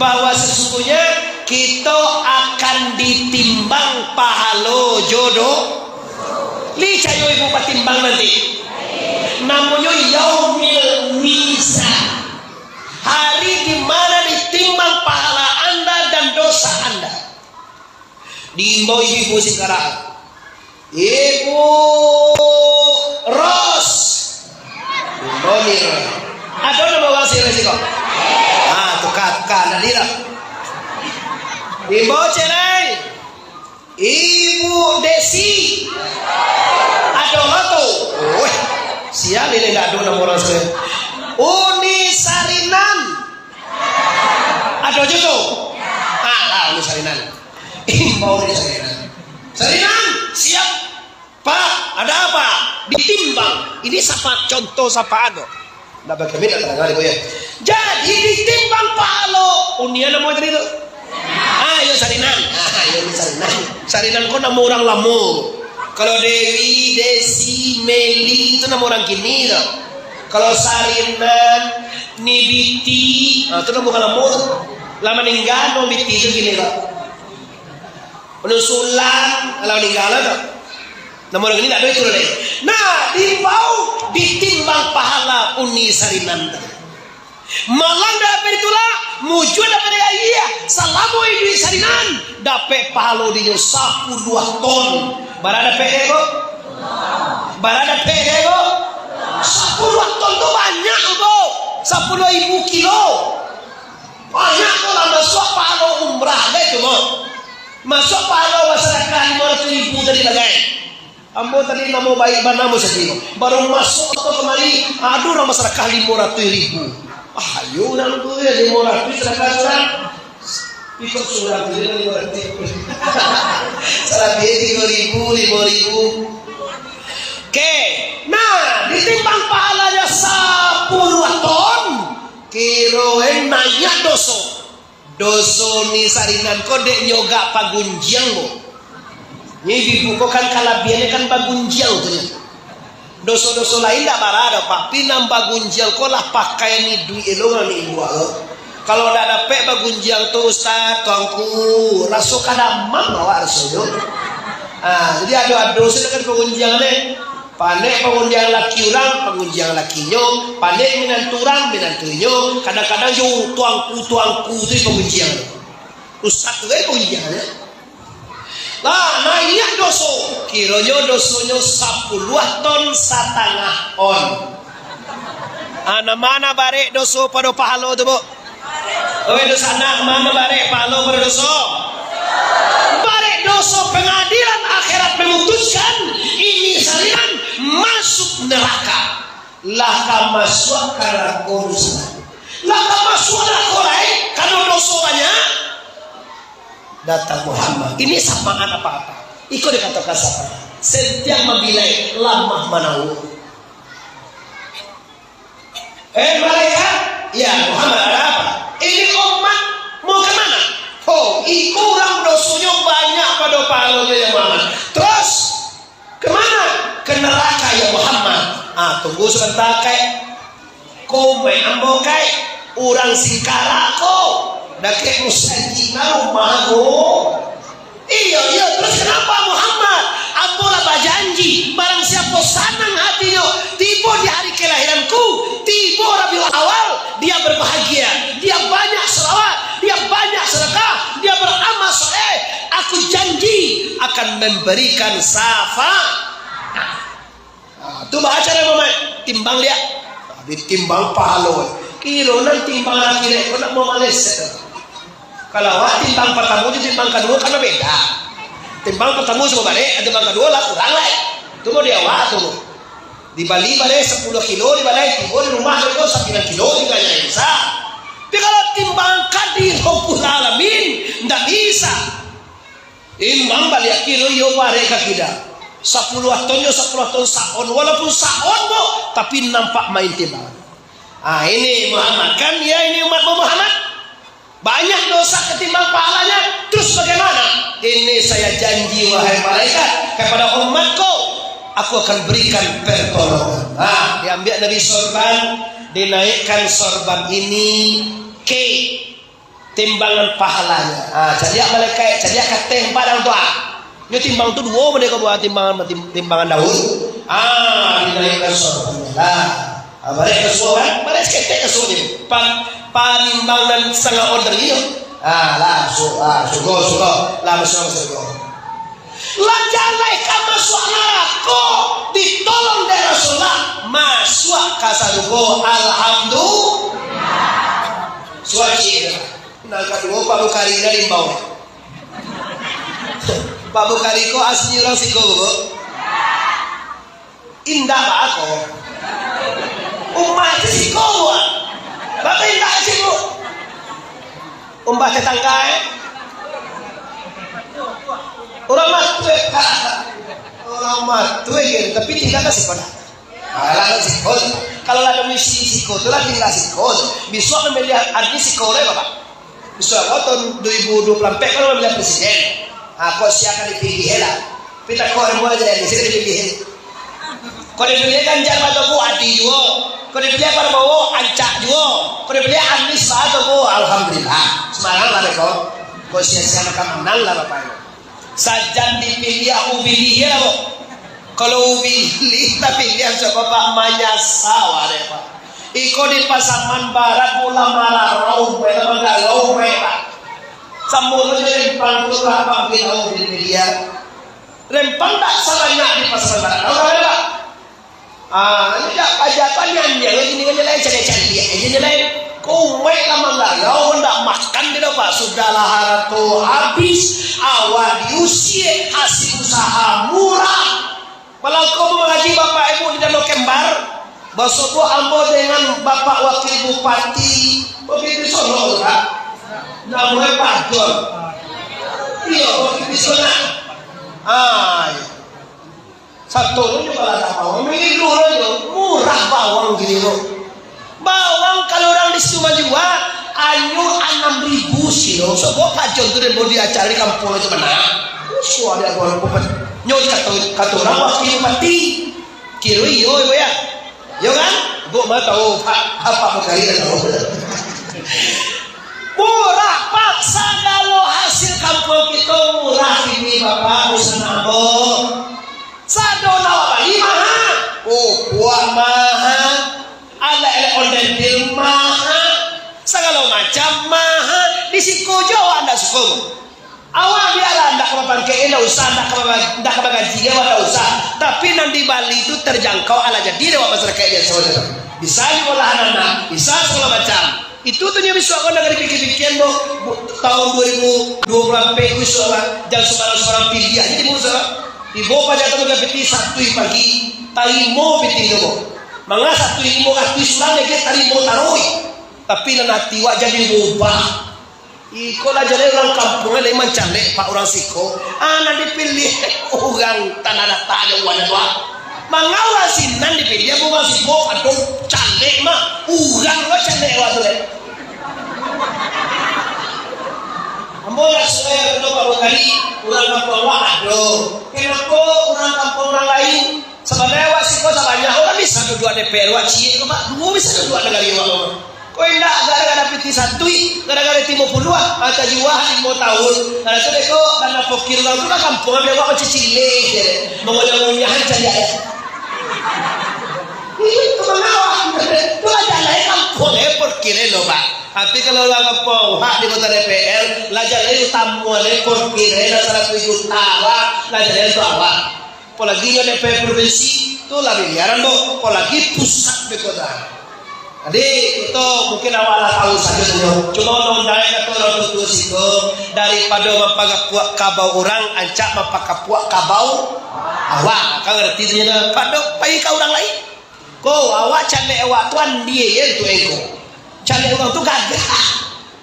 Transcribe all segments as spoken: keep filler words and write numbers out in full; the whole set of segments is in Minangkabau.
Bahwa sesungguhnya kito akan ditimbang pahalo jo do-, Li cayo ibu batimbang nanti. Namonyo Yaumil Mizan. Hari di mana ditimbang pahala anda dan dosa anda. Diimbau ibu-ibu singkarak. Ibu Ros. Imbau ni Ros. Ado namo urang si Ros iko? Ah, tuka, tuka, ndak dilah. Imbau cek lai. Ibu Desi. Ado lah tu. Weh, sial ini ndak ado namo urang si. Uni Sarinan. Ado jo tu. Ah, lah, Uni Sarinan. Imbau Uni Sarinan. Sarinan, siap. Pak, ada apa? Ditimbang. Ini sapa, contoh sapaan tu. Ndak bakami ndak tadanga dek ko, ya. Jadi, ditimbang pahalo. Unian namo tadi tu? Ah, iyo Sarinan. Ah, iyo Sarinan. Sarinan ko namo urang lamo. Kalau Dewi, Desi, Meli, itu namo urang kini tu. Kalau Sarinan, Nibiti, ah, itu namo urang lamo tu. Lah maningga, Nibiti tu kini tu. Anu Sulan, alah maningga lah tu. Namo urang kini ndak ado itu lai. Nah, diimbau, ditimbang pahala Uni Sarinan tu. Malang dapek ditulak, mujua dapek diagiah, salamo iduik Sarinan, dapek pahalo dinyo sapuluah ton. Bara dapek dek ko? Bara dapek dek ko? Sapuluah ton tu banyak ko. Sapuluah ribu kilo. Banyak ko lah masuak pahalo umrah dek tu, mo. Masuak pahalo basadakah limo ratuih ribu tadi bagai. Ambo tadi namo baik bana mo sajo. Baru masuak tu kamari, ado urang basadakah limo ratuih ribu. Ah, ayo urang tu, ya, limo ratuih sadakah surang. Iko surang tu, limo ratuih. Salabiah tigo ribu, limo ribu. Oke. Nah, ditimbang pahalanya sapuluah ton, kironyo naiak doso. Doso Uni Sarinan ko dek nyo gak pagunjiang ko. Nyo ibu ko kan kalabiahannyo kan bagunjiang tu nyo. Doso-doso lain ndak bara doh, Pak. Tapi nan bagunjiang ko lah pakaian iduik elok nan ibu ko. Kalau ndak dapek bagunjiang tu, Ustaz, Tuanku, raso kada amam awak rasonyo. Ah, jadi ado-ado sajo kan pagunjiang deh. Pandai pagunjiang laki urang, pagunjiang lakinyo, pandai minantu urang, minantunyo, kadang-kadang jo tuangku-tuangku tu pagunjiang. Ustaz tu kan pagunjiangnyo. Lah, naiak doso, kironyo dosonyo sapuluah ton satangah on. Ah, nan ma nan barek doso pado pahalo tu, Bu? Oi, doso anak, ma nan barek pahalo pado doso? Barek doso, pangadilan akhirat mamutuskan, Uni Sarinan masuak narako. Lah ka masuak ka narako doso. Lah ka masuak narako lai, karano doso banyak. Datang Muhammad. Ini sapaan apa-apa. Iko dikatokan sapaan. Sentiang mambilai, lamah manawua. Eh, malaikat, ya Muhammad, ada apa? Ini umat mau ke mana? Oh, iko urang dosonyo banyak pado pahalonyo, ya Muhammad. Terus, ke mana? Ke neraka, ya Muhammad. Ah, tunggu sabanta, kai. Ko mai ambo, kai. Urang singkarak ko. Dakek musajik na rumah ko. Iyo, iyo, terus kenapa Muhammad? Ambo lah bajanji, barang siapo sanang hatinyo, tibo di hari kelahiranku, tibo Rabiul Awal, dia berbahagia, dia banyak salawat, dia banyak sedekah, dia beramal soleh, aku janji akan memberikan syafaat. Ah, tu bahaca dek Muhammad, timbang liak. Ah, ditimbang pahalo. Kiro nan timbang akhirat ko nak mau maleset. Kalau awak timbang partamo jo timbang kaduo kan babeda. Timbang partamo samo barek, timbang kaduo lah kurang lai. Tu mau di awak tu. Dibali barek sapuluah kilo, dibali tibo di rumah barek sambilan kilo tinggalnyo bisa. Tapi kalau timbang ka di Rabbul Alamin, ndak bisa. Timbang baliak kiro iyo barek ka kida. Sapuluah ton jo sapuluah ton saon, walaupun saon ko, tapi nampak main timbang. Ah, ini Muhammad kan, ya ini umatmu Muhammad. Banyak dosa ketimbang pahalanya. Terus bagaimana? Ini saya janji, wahai malaikat, kepada umatku, aku akan berikan pertolongan. Ah, diambil dari sorban, dinaikkan sorban ini ke Timbangan pahalanyo. Ah, cadiak malaikat, cadiak kateh padang tu, ah. Nyo timbang tu duo, mereka buat timbangan, tim-, timbangan daun. Ah, dinaikkan suatu lah. Ah, balik ka suo kan? Balik saketek ka suo je. Pan-, panimbangan setengah order iyo. Ah, lah, su-, ah, sugo, sugo. Lah, masuak ka sugo. Lah jaleh ka masuak narako, ditolong dek Rasulullah, masuak ka sarugo, alhamdulillah. Suci. Nan kaduo, Pak Bukhari dari imbau. Pak Bukhari ko asli urang siko, Bu? Indak, Pak, ko. Umbah tu siko, Bu. Bapak indak siko. Umbah tetangga, eh. Urang matuih, Pak. Urang matuih, tapi tinggal ka siko dah. Alah, siko. Kalau lah ado misi siko tu lah, tinggal siko. Bisuak pamilihan artis siko lai, Bapak. Bisuak ko tahun dua ribu dua puluh empat kan pamilihan presiden. Ha, kok sia ka dipilih lah. Pita kok yang buat jadi, sia ka dipilih. Kok dipilih Ganjar Pranowo, ati juo. Kok dipilih Prabowo, ancak juo. Kok dipilih Anies, Pak, tu, alhamdulillah. Semangat lah, beko. Kok sia-sia makan manang lah, Bapak Ibu. Sajan dipiliah, ubilih, ya, Bu. Kalau ubilih, tapi dia coba, Pak, manyasa, wah, deh, Pak. Iko di Pasaman Barat, mula mararau, mula manggalau, Pak. Sambulo je rempang tu, Pak, Pak, kita tahu di media. Rempang tak sabanyak di Pasaman Barat, tahu kan, Pak? Ah, ini dak pajak tu nyanyi, ini kan lain, cari-cari dia, ini lain. Kau umaik lah manggalau, ndak makan dia, Pak. Sudahlah harato habis, awak diusir, hasil usaha murah. Malah kau mangaji Bapak Ibu di Danau Kembar, basobok ambo dengan Bapak Wakil Bupati, Bupati Solok tu, Pak. Namonyo Pak John. Iyo, Bupati Solok. Ah, iyo. Satulun nyo baladah bawang, mililuh nyo, murah bawang kini ko. Bawang kalau urang di situ bajua, anyo anam ribu sakilo. Sobok Pak John tu dek di acara di kampuang itu bana. Suah dia bawang pupet. Nyo kato, kato urang wakil bupati. Kiro iyo, iyo ya. Iyo kan? Buk mah tahu, Pak. Apa Pak Kari tahu? Murah, Pak. Sagalo hasil kampuang kito murah ini, Bapak, usaha namo. Sado nawa bali maha. Pupuak maha. Alat-alat onderdil maha. Sagalo macam maha. Di siko jo awak ndak suko. Awak bialah ndak ka bapangkek, ndak usah, ndak ka ba-, ndak ka bagaji, awak ndak usah. Tapi nan dibali tu terjangkau, alah jadi dek awak masyarakaik biaso tu. Bisa diolahan anak, bisa sagalo macam. Itu tu nyo bisuak ko ndak ka dipikia-pikia, bo. Bu-, tahun dua ribu dua puluh ampek bisuak lah, jan sumbarang-sumbarang piliah jadi bisuak. Ibo pajak tu ka piti satui pagi, tarimo piti tu, bo. Manga satui limo ratuih surang, dia tarimo taruih. Tapi nan ati wak jadi ubah. Iko lah jaleh urang kampuang lai mancalek, Pak, urang siko. Ah, nan dipiliah urang Tanah Datar aja, urang tu, ah. Manga urang sinan dipiliah, urang siko, aduh, calek mah. Urang lo calek awak tu, leh. Ambo lah suai, aduh, Pak Bukhari, urang kampuang awak, aduh. Kenapa urang kampuang urang lain? Sabananyo awak siko sabanyak, awak bisa duduak D P R, awak ciek ko, Pak. Duo bisa duduak nagari awak, Pak. Ko indak, gara-gara piti satui, gara-gara limo puluah, mata juah limo tahun. Gara tu dek ko, dana pokir urang tu lah kampuang, biar awak macicilih je. Mangunyah-ngunyahan caliak ya. Ih, tu mangawah. Tu lah jaleh kampuang, eh, pokir, eh, lo, Pak. Tapi kalau urang kampuang, hak di kota D P R, lah jaleh utama, eh, pokir, eh, lah saratuih juta, Pak. Lah jaleh tu awak. Apolagi nyo D P R provinsi, tu lah miliaran, Bo. Apolagi pusat di kota. Jadi, itu mungkin awak lah tahu sajo tu. Cuma undang-undang kato urang tuo-tuo siko, daripado mampakapuak kabau urang, ancak mampakapuak kabau awak. Kan ngarati tu nyo, pado pai ka urang lain. Ko, awak calek awak tu andie ye tu engko. Calek urang tu gagah.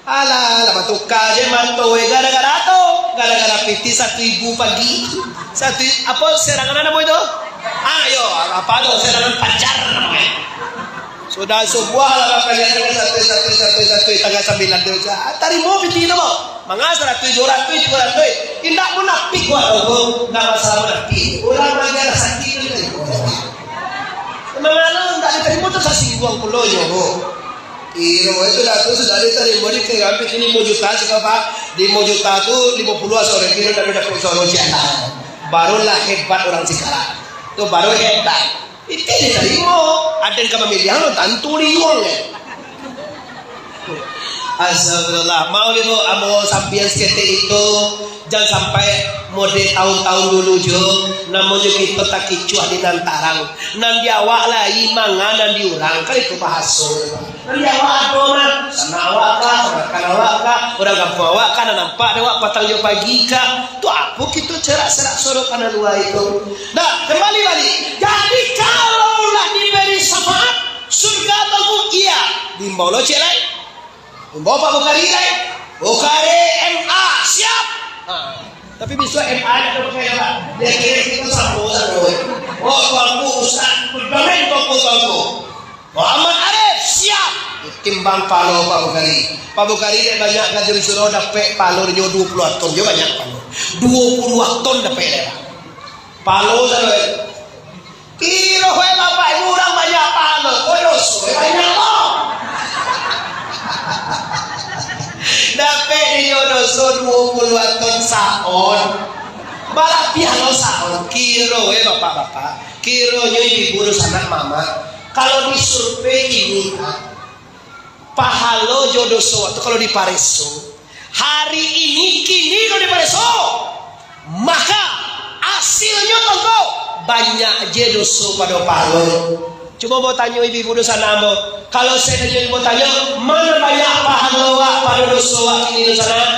Alah, lah batuka je mato, eh, gara-gara tu, gara-gara piti satu ibu pagi. Satu, apo, serangan namo itu? Ah, yo, apo tu, serangan pajar namo e. Sudah subuah lah bakalian dengan satu, satu, satu, satu, tanggal sambilan tu. Ah, tarimo piti tu, Bo. Manga saratuih, duo ratuih, tigo ratuih. Indak munafik buat tu, indak masalah munafik. Urang bagi rasaki tu ditarimo. Manga lo indak ditarimo tu sasingguang pulo nyo, Bo. Iyo, itu dah tu sudah ditarimo di kira hampir limo juta siko, Pak. Limo juta tu limo puluah sore kiro dah dapek soro ciek lah. Barulah hebat urang Singkarak. Tu baru hebat. Itu ditarimo. Aden ka mamiliah lo tantu liuang, eh. Astagfirullah. Maaf, Ibu, ambo sampian saketek itu. Jan sampai mode taun-taun dulu jo. Namonyo kito takicuah di nan tarang. Nan di awak lai manga nan di urang. Kan itu bahaso. Nan di awak ado mah. Sanak awak kah, makan awak kah, urang kampuang awak kah, nan nampak dek awak patang jo pagi kah. Tu apo kito serak-serak soro ka nan lua itu. Nah, kambali baliak. Jadi, kalau lah diberi syafaat, surga tunggu, iya. Diimbau lo ciek lai. Diimbau Pak Bukhari lai. Bukhari M A, siap. Ha. Tapi bisuak M A ndak ado pakai dah. Dia kira kita samo sajo. Oh, tuanku, Ustaz, bedamen tuanku, tuanku. Muhammad Arif, siap. Timbang palo Pak Bukhari. Pak Bukhari dek banyak ka juru suruh dapek palo nyo duo puluah ton, nyo banyak palo. Duo puluah ton dapek dek. Palo sajo. Kiro, weh, bapak ibu urang banyak palo, kok doso, weh, banyak lo. Dapek dinyo doso duo puluah ton saon. Balabiah lo saon. Kiro, weh, bapak-bapak. Kironyo ibu-ibu, sanak mamak. Kalau disurvei kini, ha, pahalo jo doso tu kalau dipareso, hari ini, kini kalau dipareso, maka asilnyo tongko banyak je doso pado pahalo. Cubo ambo tanyo ibu-ibu dunsanak ambo, kalau saya tanyo ambo tanyo, ma nan banyak pahalo awak pado doso awak kini dunsanak?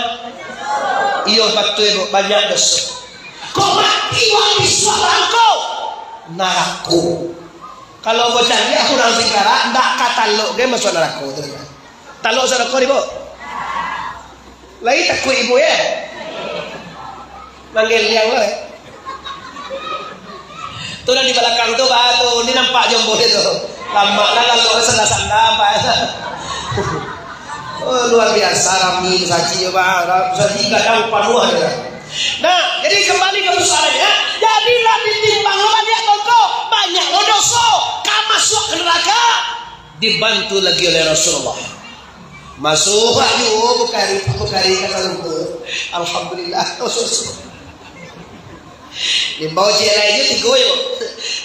Iyo, batua, Bu, banyak doso. Kok mati wak bisuak barangko? Narako. Kalau bocah liak urang Singkarak, ndak ka talok ge masuak narako tu. Talok surako di, Bu? Lai takuik ibu, ya? Manggeliang lah, ya? Tu nan di balakang tu, bah, tu. Ni nampak jombo dia tu. Lamak lah, lalu sanda-sanda, nampak. Oh, luar biasa, rami saji, bah. Saji kadang panuah dia. Nah, jadi kembali ke persoalannya, jadilah ditimbang lo banyak tongko, banyak lo doso, ka masuak ka naraka, dibantu lagi oleh Rasulullah. Masuak juo Bukhari, Bukhari ka sarugo. Alhamdulillah. Diimbau ciek lai jo tigo yo.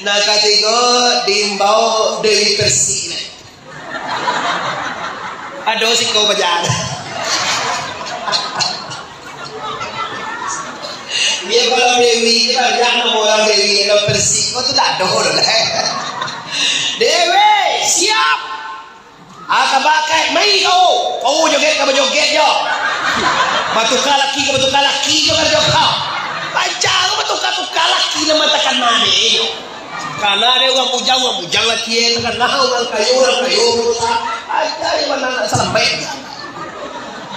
Nan katigo diimbau Dewi Persik lai. Ado siko paja. Dia kalau Dewi, dia banyak nama orang Dewi, kalau Persik, kau tu tak ada orang lain. Dewi, siap. Ah, ka bakai, mai kau. Kau joget, ka bajoget jo. Batuka laki, ka batuka laki jo, ka jo kau. Paja kau batuka-tuka laki, nama takana deh. Kana deh urang bujang, urang bujang laki, eh, takana urang kayo, urang kayo. Paja, mana nak selamat.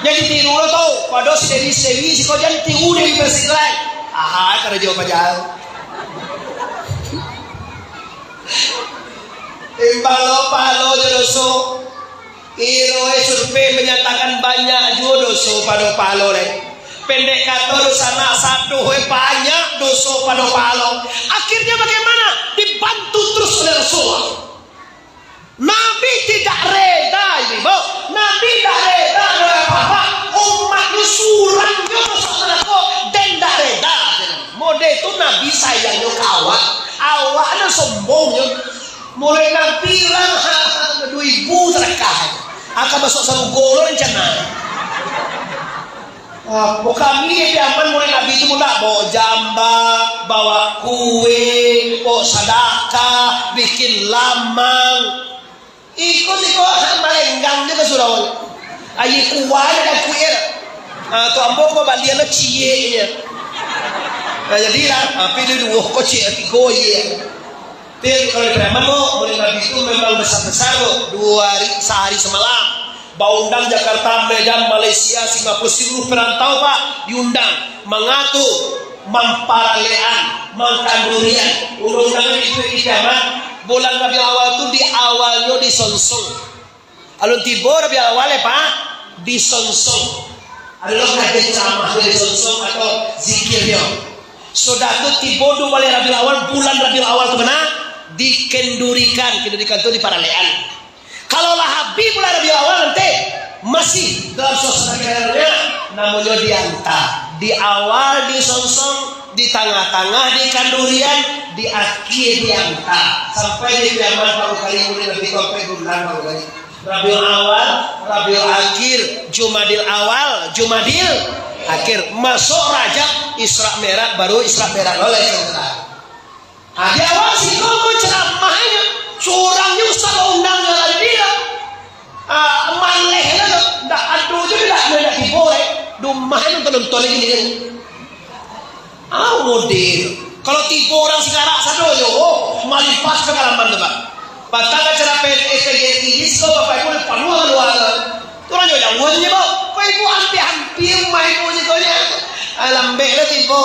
Jadi tiru lo tu, pado si Dewi, si Dewi, si kau jan tiru Dewi Persik lai. Aha, karajo paja. Timbang lo pahalo jo doso. Kiro e survei manyatakan banyak juo doso pado pahalo lai. Pendek kato, dunsanak, sadoh e banyak doso pado pahalo. Akhirnya bagaimana? Dibantu terus oleh Rasulullah. Nabi tidak reda ini, Bu. Nabi tidak reda oleh apa-apa. Umatnya surang dia masuk neraka dan tidak reda. Mode itu Nabi sayangnya ke awak. Awaknya sombongnya. Mulai Nabi lah, dua ribu sedekah. Akan masuk sarugo lo rencana. Ah, kami di Piaman mulai Nabi tu pun tak bawa jamba, bawa kue, bawa sadakah, bikin lamang. Ikut-ikut malenggang je ke surau. Ayi kuah je dan kue. Ah, tu ambo ko balian lo ciek je. Nah, jadilah, ah, pilih dua ko ciek, tiga ye. Tapi kalau di Piaman lo, mulai Nabi tu memang besar-besar lo. Dua hari, sehari semalam. Baundang Jakarta, Medan, Malaysia, Singapura, seluruh perantau, Pak, diundang, mangatur, mamparalean, mangkandurian. Undang-undangan itu di Piaman, bulan Rabiul Awal tu di awalnyo disongsong. Alun tibo Rabiul Awal, eh, Pak, disongsong. Adalah kajian ceramah disongsong atau zikirnyo. Sudah tu tibo dua baleh Rabiul Awal, bulan Rabiul Awal tu bana, dikendurikan, kendurikan tu diparalean. Kalau lah Tapi bulan Rabiul Awal nanti masih dalam suasana keharamannya, namonyo dianta. Di awal disongsong, di tangah-tangah dikandurian, di akhir dianta. Sampai di kiamat baru kali mulai lebih sampai bulan baru kali. Rabiul Awal, Rabiul Akhir, Jumadil Awal, Jumadil Akhir. Masuk Rajab, Isra Mi'raj, baru Isra Mi'raj. Oleh saudara. Ha, di awal situ pun ceramah inyo. Surang nyo ustaz undang dalam dia. Ah, maleh lah tu. Ndak ado je dak, ndak tibo, eh. Dumah nonton-nonton lagi ni. Ah, model. Kalau tibo urang Sigarak sado je, oh, malimpas pangalaman tu, Pak. Patang acara P N S P G S I, ko Bapak Ibu panuah luar tu. Urang jo jauah je, Bau. Kok ibu hampir-hampir rumah ibu situ nyo. Ah, lambek lah tibo.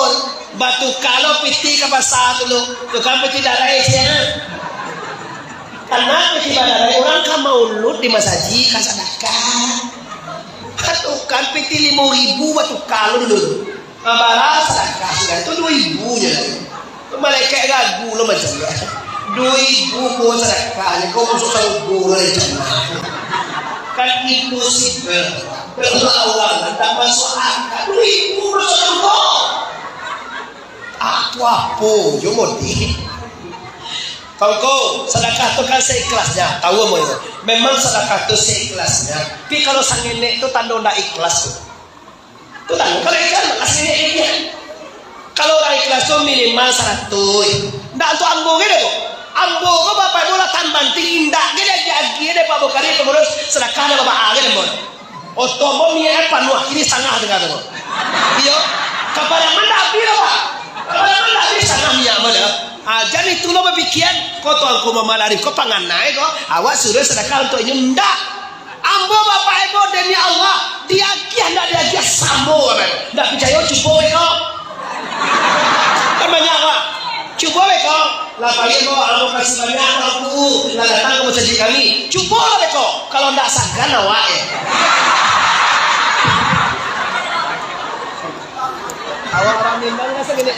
Batuka lo pitih ka pasa tu lo. Tukang pitih darai sia. Karena pitih badarai urang ka maulud di masajik, ka sadakah. Batuka pitih limo ribu batuka lo dulu. Babara sadakah sudah tu duo ribu je lai. Tu malaikat ragu lo macam tu. Duo ribu ko sadakah je, ko masuk sarugo lai jannah. Kan impossible. Berlawanan, tak masuk akal. Duo ribu masuk sarugo. Aku apo jo mode? Tongko, sadakah tu kan seikhlasnya. Tahu amonyo. Memang sadakah tu seikhlasnya. Tapi kalau sangenek tu tando ndak ikhlas tu. Tu tando, kalau ikhlas, malas ini, ini. Kalau urang ikhlas tu minimal saratuih. Ndak tu ambo ge deh tu. Ambo ko Bapak Ibu lah tan banting, indak ge deh, agi-agi deh Pak Bukhari pengurus sadakah deh Bapak A ge deh, Mon. Oto ambo minyak panuah, kini sangah tengah tu. Iyo, kapadaman ndak abih lah, Pak. Kapadaman ndak abih sangah minyak ambo deh. Ah, jan itu lo bapikian, ko Tuanku Muhammad Arif, ko panganai ko, awak suruh sadakah untuk inyo, ndak. Ambo, Bapak Ibu, demi Allah, diagiah ndak diagiah samo, Bapak. Ndak picayo, cubo beko. Kan banyak, Pak. Cubo beko. Lah, paling ambo, ambo kasih banyak, Tuanku, lah datang ka masajik kami. Cubo lah beko. Kalau ndak sagan awak, eh. Awak urang Minang lah sagini.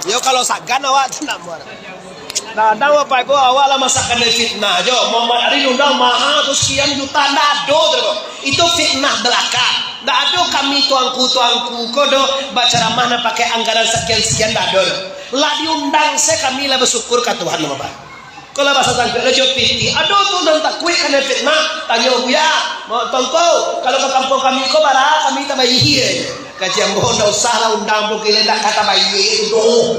Yo, kalau sagan awak tu ndak buat. Kadang Bapak Ibu, awak lah masakan dari fitnah jo. Muhammad Arif diundang maha tu sekian juta, ndak ado tu. Itu fitnah belaka. Ndak ado kami tuanku-tuanku ko do bacaramah nan pakai anggaran sekian-sekian, ndak ado do. Lah diundang se kami lah bersyukur ka Tuhan, Bapak. Kalau bahasa Sangkak lah jo pitih. Ado tu nan takuik kanai fitnah, tanyo Buya, Tongko, kalau ka kampuang kami ko bara kami tabayia. Kaji ambo, ndak usah lah undang ambo, kini ndak ka tabayia tu doh.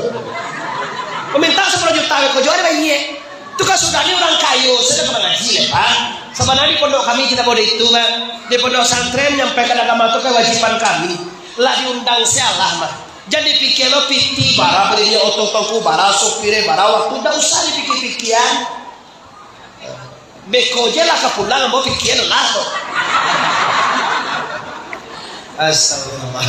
Maminta sapuluah juta ko jo dibayia. Tu kan sudah ni urang kayo, sudah ka mangaji lah, Pak. Sabananyo di pondok kami kito buat itu, Pak. Di pondok pesantren, nyampaikan agama tu kewajiban kami. Lah diundang sialah, mah. Jan dipikia lo pitih, bara baliaknyo oto Tongko, bara sopir, bara waktu, ndak usah dipikia-pikia. Beko je lah ka pulang, ambo pikia lah tu. Astagfirullah.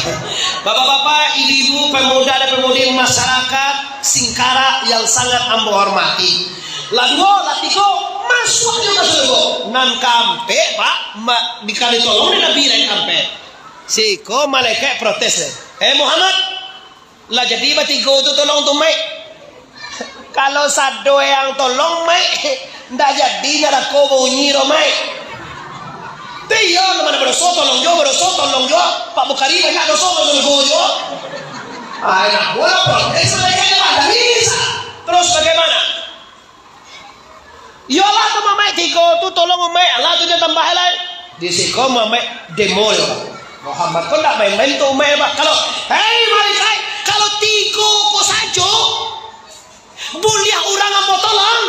Bapak-bapak, ibu-ibu, pemuda dan pemudi masyarakat Singkarak yang sangat ambo hormati. Lah duo, lah tigo, masuak jo ka surugo. Nan kaampek, Pak, ma-, dikali tolong dek Nabi nan kaampek. Siko malaikat protes, eh, "Eh, Muhammad, lah jadi batigo tu tolong tu, Mek? Kalau sado yang tolong, Mek, ndak jadi narako bunyi doh, Mek." "Ti iyo, nan mano badoso tolong jo, badoso tolong jo. Pak Bukhari banyak doso, tolong jo." Ai, nak bola protes malaikat, Pak, ndak bisa. Terus bagaimana? "Iyolah tu, Mak, Mek, tigo tu tolong, Mak, alah tu jan tambah lai." Di siko Mak, Mek, demo yo. Muhammad ko ndak main-main tu, Mak, Mak. Kalau, hei, malaikat, kalau tigo ko sajo, buliah urang ambo tolong,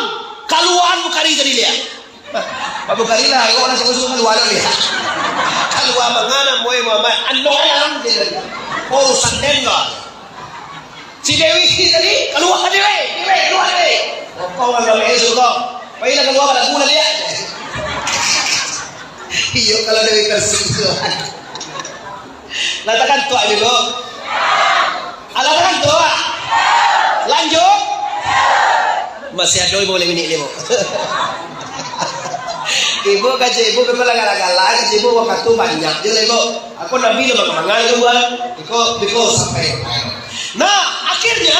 kalua Bukhari tadi liak. Pak Bukhari lah, ayo lah suka-suka kalua liak. Kalua mangana, moe Muhammad, ando ayam, gitu. Oh, urusan den lah. Si Dewi tadi, "Kalua, Dewi! Dewi, kalua, Dewi!" Apa urang gamek suko? Pailah kalua, balagu lah dia. Iyo, kalau Dewi Persik tu. Lah takantuak jugo. Alah takantuak. Lanjut. Masih ado limo baleh minik ni, Bu. Ibu, kaji ibu, memang lah galak-galak, kaji ibu, wakatu banyak je lah, Ibu. Aku Nabi lah manga-manga tu, buat. Iko, iko sampai. Nah, akhirnya,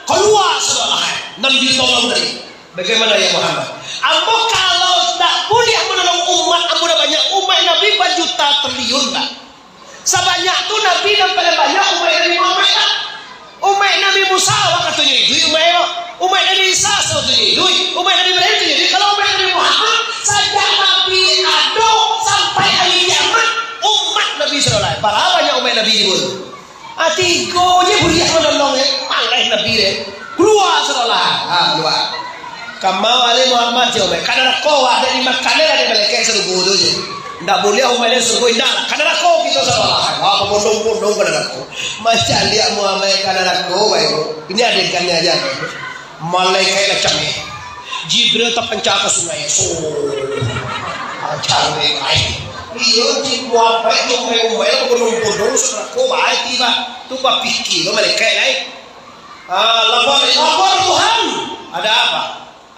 kalua sudah lah, eh. Nan ditolong tadi. Bagaimana ya Muhammad? Ambo kalau tak buliah manolong umat, ambo dah banyak umat Nabi bajuta triliun lah. Sabanyak tu Nabi nan paling banyak umat Nabi Muhammad lah. Umat Nabi Musa, wakatunyo iduik umat tu. Umat Nabi Isa, wakatunyo iduik. Umat Nabi Ibrahim tu iduik. Kalau umat Nabi Muhammad, sajak Nabi ado sampai hari kiamat, umat Nabi sallallahu alaihi wasallam. Bara banyak umat Nabi tu? Ah, tigo je buliah manolong, eh. Maleh Nabi deh. Kalua sudah lah. Ha, kalua. Kamau alai Muhammad je, umaik. Ka narako, wah, dari makan lah dari malaikat sarugo tu je. Ndak buliah umaik dari sarugo, indak lah. Ka narako kito sudah lah. Wah, pabondong-bondong ka narako. Macam liak Muhammad ka narako, baik. Ini adegannya aja. Malaikat macam ni. Jibril tapancar ka sungai. So. Macam ni, baik. Iyo, di Muhammad tu, umaik-umaik, pabondong-bondong, sarugo, baik, tiba. Tu bapikir tu malaikat lain. Ah, lapor, lapor Tuhan. Ada apa?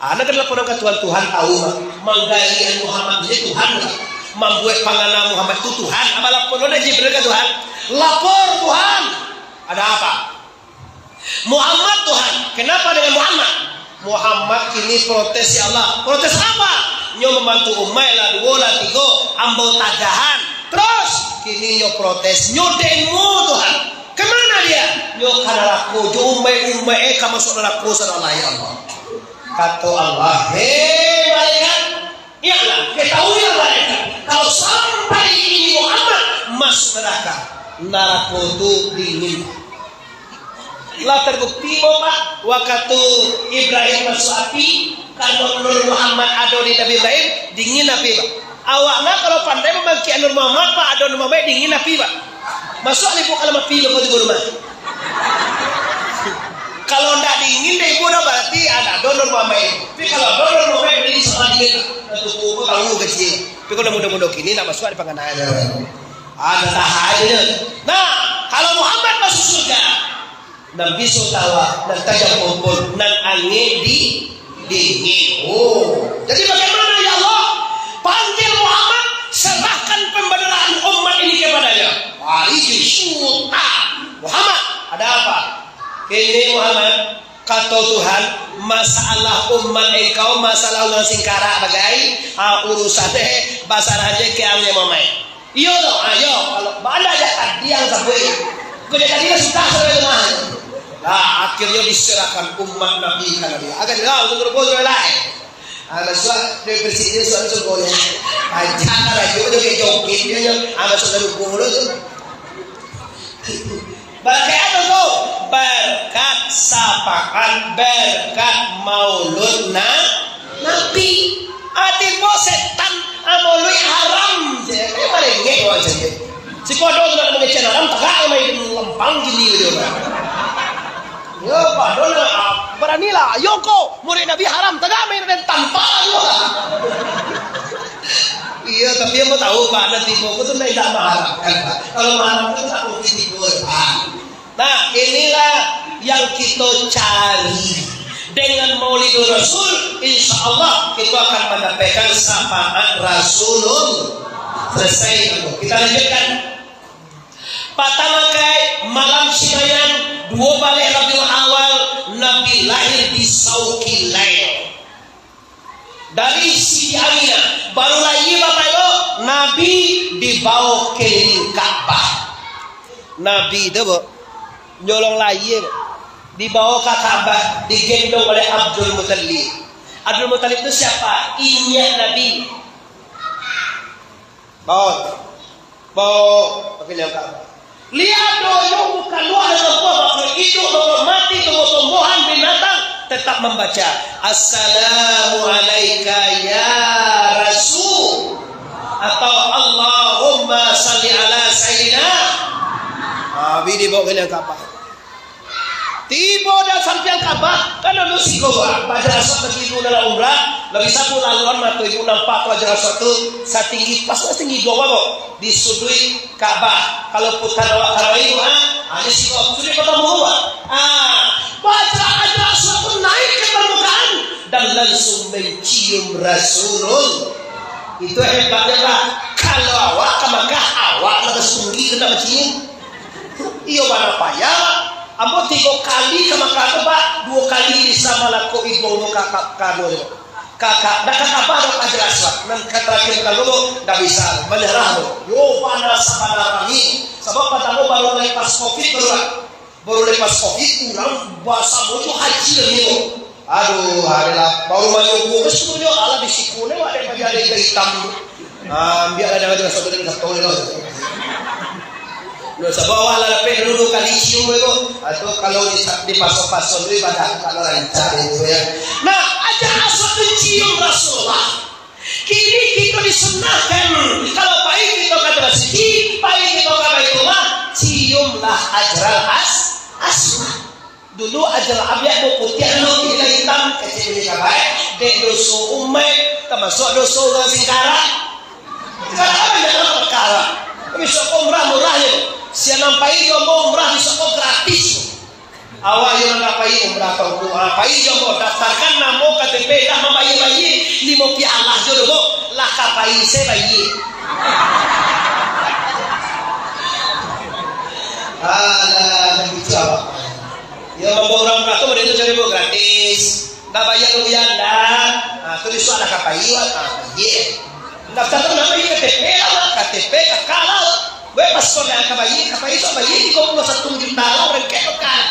Ah, nak laporan ka Tuhan, Tuhan tahu mah. Manggalian Muhammad jadi Tuhan lah. Mambuek pangana Muhammad tu Tuhan. Apa lapor dari Jibril ka Tuhan? Lapor Tuhan. Ada apa? Muhammad Tuhan. Kenapa dengan Muhammad? Muhammad kini protes, ya Allah. Protes apa? Nyo mambantu umaik lah duo lah tigo. Ambo tagahan. Terus, kini nyo protes. Nyo demo Tuhan. Kemana dia? Nyo ka narako, jo umaik-umaik, eh, ka masuk narako, saudara, ya Allah. Kato Allah, "Hei malaikat, ingatlah, ketahuilah malaikat, kalau sampai ini Muhammad masuk neraka, narako tu dingin." Lah terbukti, Pak, wakatu Ibrahim masuk api, kalau Nur Muhammad ado di Nabi Ibrahim, dingin api, Pak. Awak nak kalau pandai mambangkik Nur Muhammad, Pak, ado Nur Muhammad, dingin api, Pak. Masuk lah ibu ka dalam api, Pak, tibo rumah. Kalau ndak dingin dek ibu dah, berarti ada, ado Nur Muhammad. Tapi kalau ado Nur Muhammad, beri sama dingin, Pak. Nah, tubuh pun tahu kecil. Tapi kalau muda-muda kini, ndak masuk di panganaan. Ada tahan aja. Nah, kalau Muhammad masuk surga, nan biso tawa, nan tajam pompon, nan angin di dingin. Oh, jadi bagaimana, ya Allah? Panggil Muhammad, serahkan pembenaran umat ini kepadanya. Wah, itu syuta. Muhammad, ada apa? Ini Muhammad, kato Tuhan, masalah umat engkau, masalah urang Singkarak bagai, ah, urusan eh, basarah je ke ang Muhammad. Iyo tu, ayo, kalau bana jak tadi ang sabuik. Kok jak tadi lah sudah sampai rumah. Lah, akhirnyo diserahkan umat Nabi ka Nabi. Agak lah, untuk terus mulai. Ah, masuak dari presiden soal contohnya. Aja kan lagi udah kayak joget dia, ah, masuk dari guru tu. Berkat apa tu? Berkat syafaat, berkat maulud na-, Nabi. Ati po setan, ah, maulud haram je. Kan merengek orang saja. Si kodo tu nak mengecek haram, tegak main lempang gini dia. Ya, padahal, ah, beranilah. Ayo ko, murid Nabi haram, tegak main dan tampar juga. Iya, tapi yang mau tahu, Pak, nanti buku tu tidak mengharapkan, Pak. Kalau mengharapkan, tak mungkin tidur, Pak. Nah, inilah yang kita cari. Dengan Maulidul Rasul, insya Allah kita akan mendapatkan syafaat Rasulullah. Selesai. Kita lanjutkan. Patama kai malam Simayan, duo baleh Rabiul Awal, Nabi lahir di Sauqil Lail. Dari Siti Aminah, baru lahir Bapak Ibu, Nabi dibawa keliling Ka'bah. Nabi tu, Bu, nyolong lahir, dibawa ka Ka'bah, digendong oleh Abdul Muttalib. Abdul Muttalib tu siapa? Inyiak Nabi. Bawa. Bawa. Tapi lihat Ka'bah. Lihat doh, yo bukan luar dengan buah, makhluk hidup, makhluk mati, tumbuh-tumbuhan, binatang, tetap membaca, "Assalamu alaika ya Rasul," atau "Allahumma salli ala Sayyidina." Nabi dibawa keliling Ka'bah. Tibo dah sampiang Ka'bah, kan anu siko, ah, Hajar Aswad bagi ibu nan umrah, lah bisa tu laluan mato ibu nampak tu Hajar Aswad tu satinggi, pas lah satinggi dua babo, di suduik Ka'bah. Kalau putar awak tarawih tu, ha, ha, di siko, suduik pertama dua. Ah, Hajar, Hajar Aswad tu naik ke permukaan dan langsung mencium Rasulullah. Itu hebatnya, Pak. Kalau awak ke Makkah, awak lah basunggih tu nak mencium. Iyo, mana payah. Ambo tigo kali ka Makkah tu, Pak, duo kali bisa malakoi duo ka, ka, ka, duo tu. Ka, ka, dah ka Ka'bah dah ka Hajar Aswad. Nan ka tarakhir kali tu, dah bisa, manyarah tu. Yo, bana sabana rami. Sabab partamo baru lepas covid tu, Pak. Baru lepas covid, urang basamo jo haji lagi tu. Aduh, adalah baru manyuguh, sebenarnya Allah di siku ni, ada yang jadi itam tu. Ah, biarlah jangan, jangan sampai dengan satu ni lah. Nah, sabab awak lah dapek dulu duo kali cium tu. Atau kalau di, di paso-paso tu ibadah kalau lancar itu ya. Nah, Hajar Aswad tu cium Rasulullah. Kini kito disunnahkan, kalau pai kito ka Tanah Suci, pai kito ka Baitullah, ciumlah Hajar As-, Aswad. Dulu Hajar Abyad tu putiah dulu, kini lah itam, kecek bini kabai, dek doso umaik, tamasuak doso urang Singkarak. Singkarak kan banyak urang Makkah lah. Bisuak ko umrah murah je. Sia nan pai jo ambo umrah bisuak ko gratis. Awak yo nan ka pai umrah tu, ah, pai jo ambo, daftarkan namo, K T P, dah mambayia-bayia, limo pialah jo doh, Bo. Lah ka pai se bayia. Alah, kacau. Yo, mambawa urang umrah tu, model tu cari, Bo, gratis. Ndak bayia rupiah, ndak. Ah, tu bisuak lah ka pai, wak. Ah, pai. Daftar tu namo, K T P lah, wak. K T P, K K lah, wak. Weh, paspor nan ka pai, ka pai, sok pai tigo puluah satu juta lah, barangkek Mekah.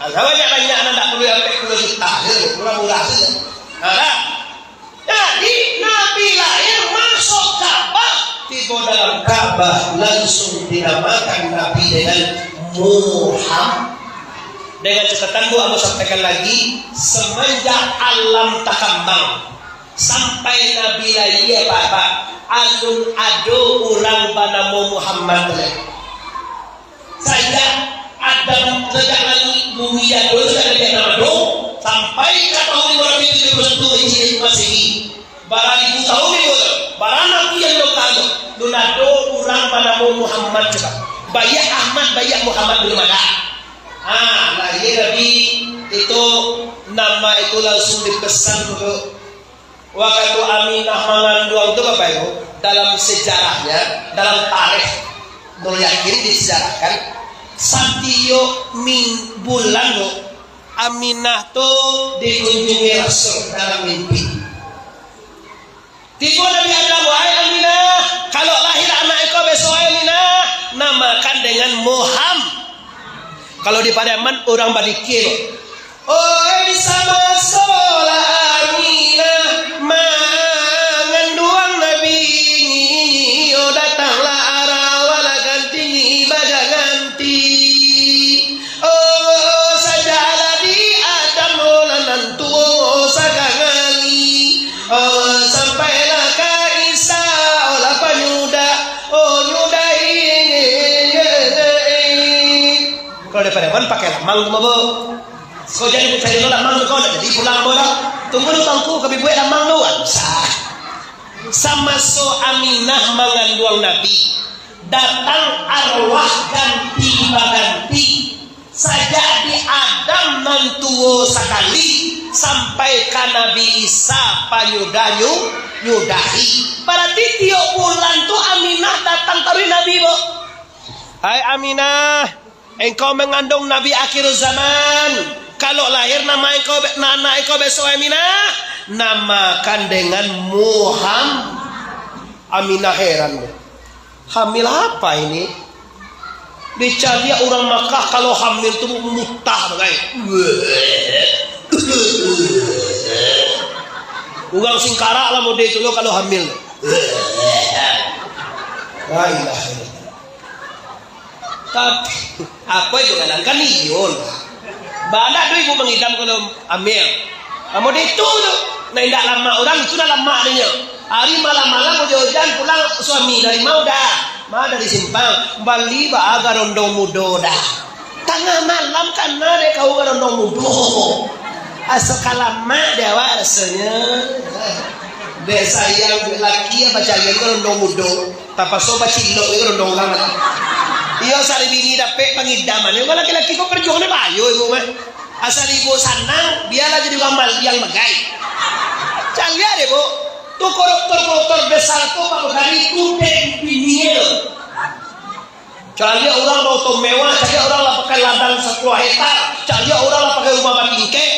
Ah, banyak-banyak nan ndak perlu sampai puluah juta, murah-murah sajo. Nah, dah. Jadi, Nabi lahir, masuk Ka'bah, tibo dalam Ka'bah, langsung dinamakan Nabi dengan Muhammad. Dengan catatan, Bu, ambo sampaikan lagi, semenjak alam takambang sampai Nabi lahir, Bapak, alun ado urang banamo Muhammad tu lai. Sajak Adam, sajak langik bumi ado, sajak Nabi Adam ado, sampai ka tahun limo ratuih tujuah puluah satu Hijriah Masehi. Bara ribu tahun ni, bara nabi nan lokal tu, alun ado urang banamo Muhammad, coba. Baiak Ahmad, baiak Muhammad, balun ado. Ha, lahir Nabi itu, nama itu langsung dipesan tu. Wakatu Aminah manganduang tu, Bapak Ibu, dalam sejarahnya, dalam tarikh, Nurul Yakin disejarahkan, satiok min-, bulan tu, Aminah tu dikunjungi Rasul dalam mimpi. Tibo Nabi Adam, "Wahai Aminah, kalau lahir anak engkau besok, wahai Aminah, namakan dengan Muham." Kalau di Pariaman, urang badikir, "Oi, samaso lah Aminah manganduang Nabi, nyinyinyo datanglah arawa lah ganti, nyi baja ganti. Oh, sajak lah di Adam, oh, lah nan tuo sagangali. Oh, sampailah ka Isa, oh, lah panyudah, oh, nyudahi." Kalau di Pariaman pakai lamang tu, Mabo. Kau jadi mencari tu lamang tu, kau nak jadi pulang, Mabo, lah. Tunggu dulu, Tuanku, kami buek lamang tu, kan? Sah. Samaso Aminah manganduang Nabi, datang arwah ganti baganti. Sajak di Adam nan tuo sakali, sampai ka Nabi Isa panyudah nyu-, nyudahi. Barati tiok bulan tu Aminah datang taruih Nabi, Bo. "Hai Aminah, engkau mangandung Nabi akhir zaman. Kalau lahir nama engkau be-, na-, anak engkau besok, Aminah, namakan dengan Muham." Aminah heran, Bo. Hamil apa ini? Dicaliak urang Makkah, kalau hamil tu mutah bagai. Urang Singkarak lah model tu lo kalau hamil. La ilaha illallah. Tapi, apa itu kadang kan iyo lah. Banyak tu ibu mangidam kalau hamil. Amun itu tu, nah, indak lamak urang, itu dah lamak dinyo. Hari malam-malam ujan-ujan pulang suami dari ma dah? Ma dari simpang, bali baa garondong mudo dah. Tangah malam kana dek kau garondong mudo. Asa ka lamak dek awak rasonyo. Dek sayang, dek laki apa cari garondong mudo. Tapaso bacilok jo garondong urang. Iyo, sari bini dapek pangidaman. Urang laki-laki ko parjuangan bayo ibu mah. Asal ibu sanang, bialah jadi urang malbiang bagai. Caliak deh, Bu. Tu koruptor-koruptor besar tu, Pak Bukhari, tu dek bini tu. Caliak urang baoto mewah, caliak urang lah pakai ladang sapuluah hektar, caliak urang lah pakai rumah batingkek.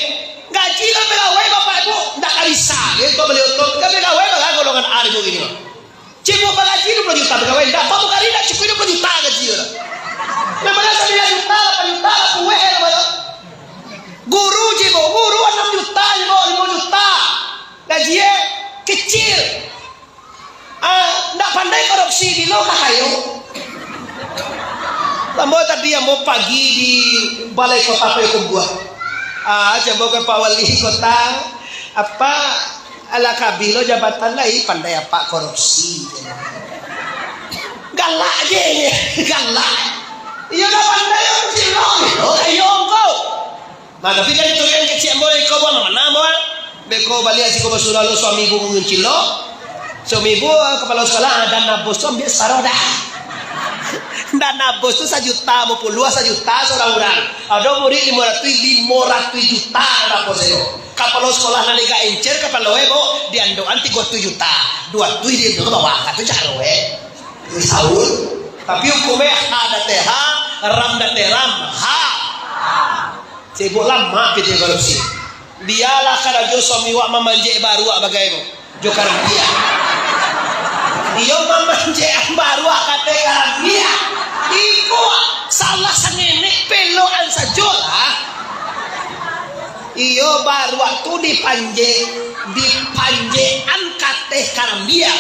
Gaji lah pegawai, bapak ibu, ndak ka bisa, gitu, bali oto. Kan pegawai, bagai golongan A di bumi ini, mah. Cibuk bagaji duo puluah juta pegawai, ndak, pamugari ndak cukuik duo puluah juta gaji urang. Memangnya sambilan juta, lapan juta, lah pueh, lah, bapak. Guru, cibuk, guru anam juta, limo, limo juta. Gaji, eh, kecil. Ah, ndak pandai korupsi, bilo ka kayo. Ambo tadi, ambo pagi di Balai Kota Payakumbuah. Ah, ambo ka Pak Wali Kota, apa, alah ka bilo jabatan lai, pandai apak korupsi. Galak je, galak. Iyo, ndak pandai korupsi, lo, lo, ayo, engkau. Nah, tapi kan itu kan kecil ambo, iko buah mana ambo, ah? Beko baliak siko basudalo suami ibu manguncil lo. Suami ibu, ah, kapalo sekolah, ah, dana bos tu ambiak saro dah. Dana bos tu sajuta, mau puluah sajuta surang urang. Ado murid limo ratuih, limo ratuih juta dana bos tu. Kapalo sekolah nan lega encer, kapalo ebo, diandokan tigo ratuih juta. Duo ratuih di bawah, kato caro, eh. Saun. Tapi hukum, eh, ha date ha, ram date ram, ha. Sibuk lamak pitih korupsi. Bialah karajo suami wak mamanjek baruak bagai tu. Jo karambia. Iyo mamanjek baruak kate karambia. Iko salah sangenek peloan sajo lah. Iyo baruak tu dipanjek, dipanjekan kateh karambia.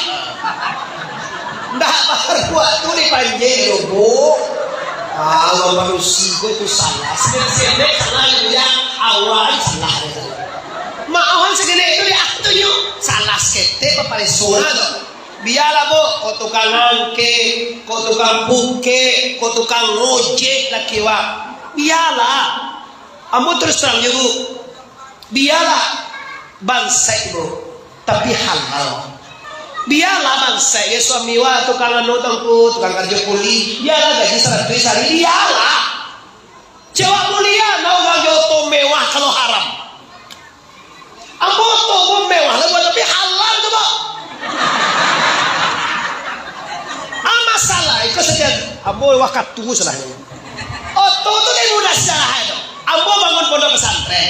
Ndak baruak tu dipanjek lo, Bu. Ah, urang padusi ko itu salah. Sebenarnya salah itu yang awal salah itu. Maohan segede itu di atunyo. Salah seketek apa pareso lah tu. Bialah, Bu, kok tukang angke, kok tukang puke, kok tukang ngojek laki wak. Bialah. Ambo terus terang je, Bu. Bialah bansaik, Bu, tapi halal. Bialah bansaik, ya, suami wak tukang anu, tukang tu, tukang karajo kuli. Bialah gaji saratuih sahari, bialah. Cewek mulia, nah, urang jo oto mewah kalau haram. Ambo oto pun mewah lah, Bu, tapi halal tu, Bu. Ah, masalah, iko saja. Ambo wakatu salah. Oto tu dari mudah salah tu. Ambo bangun pondok pesantren.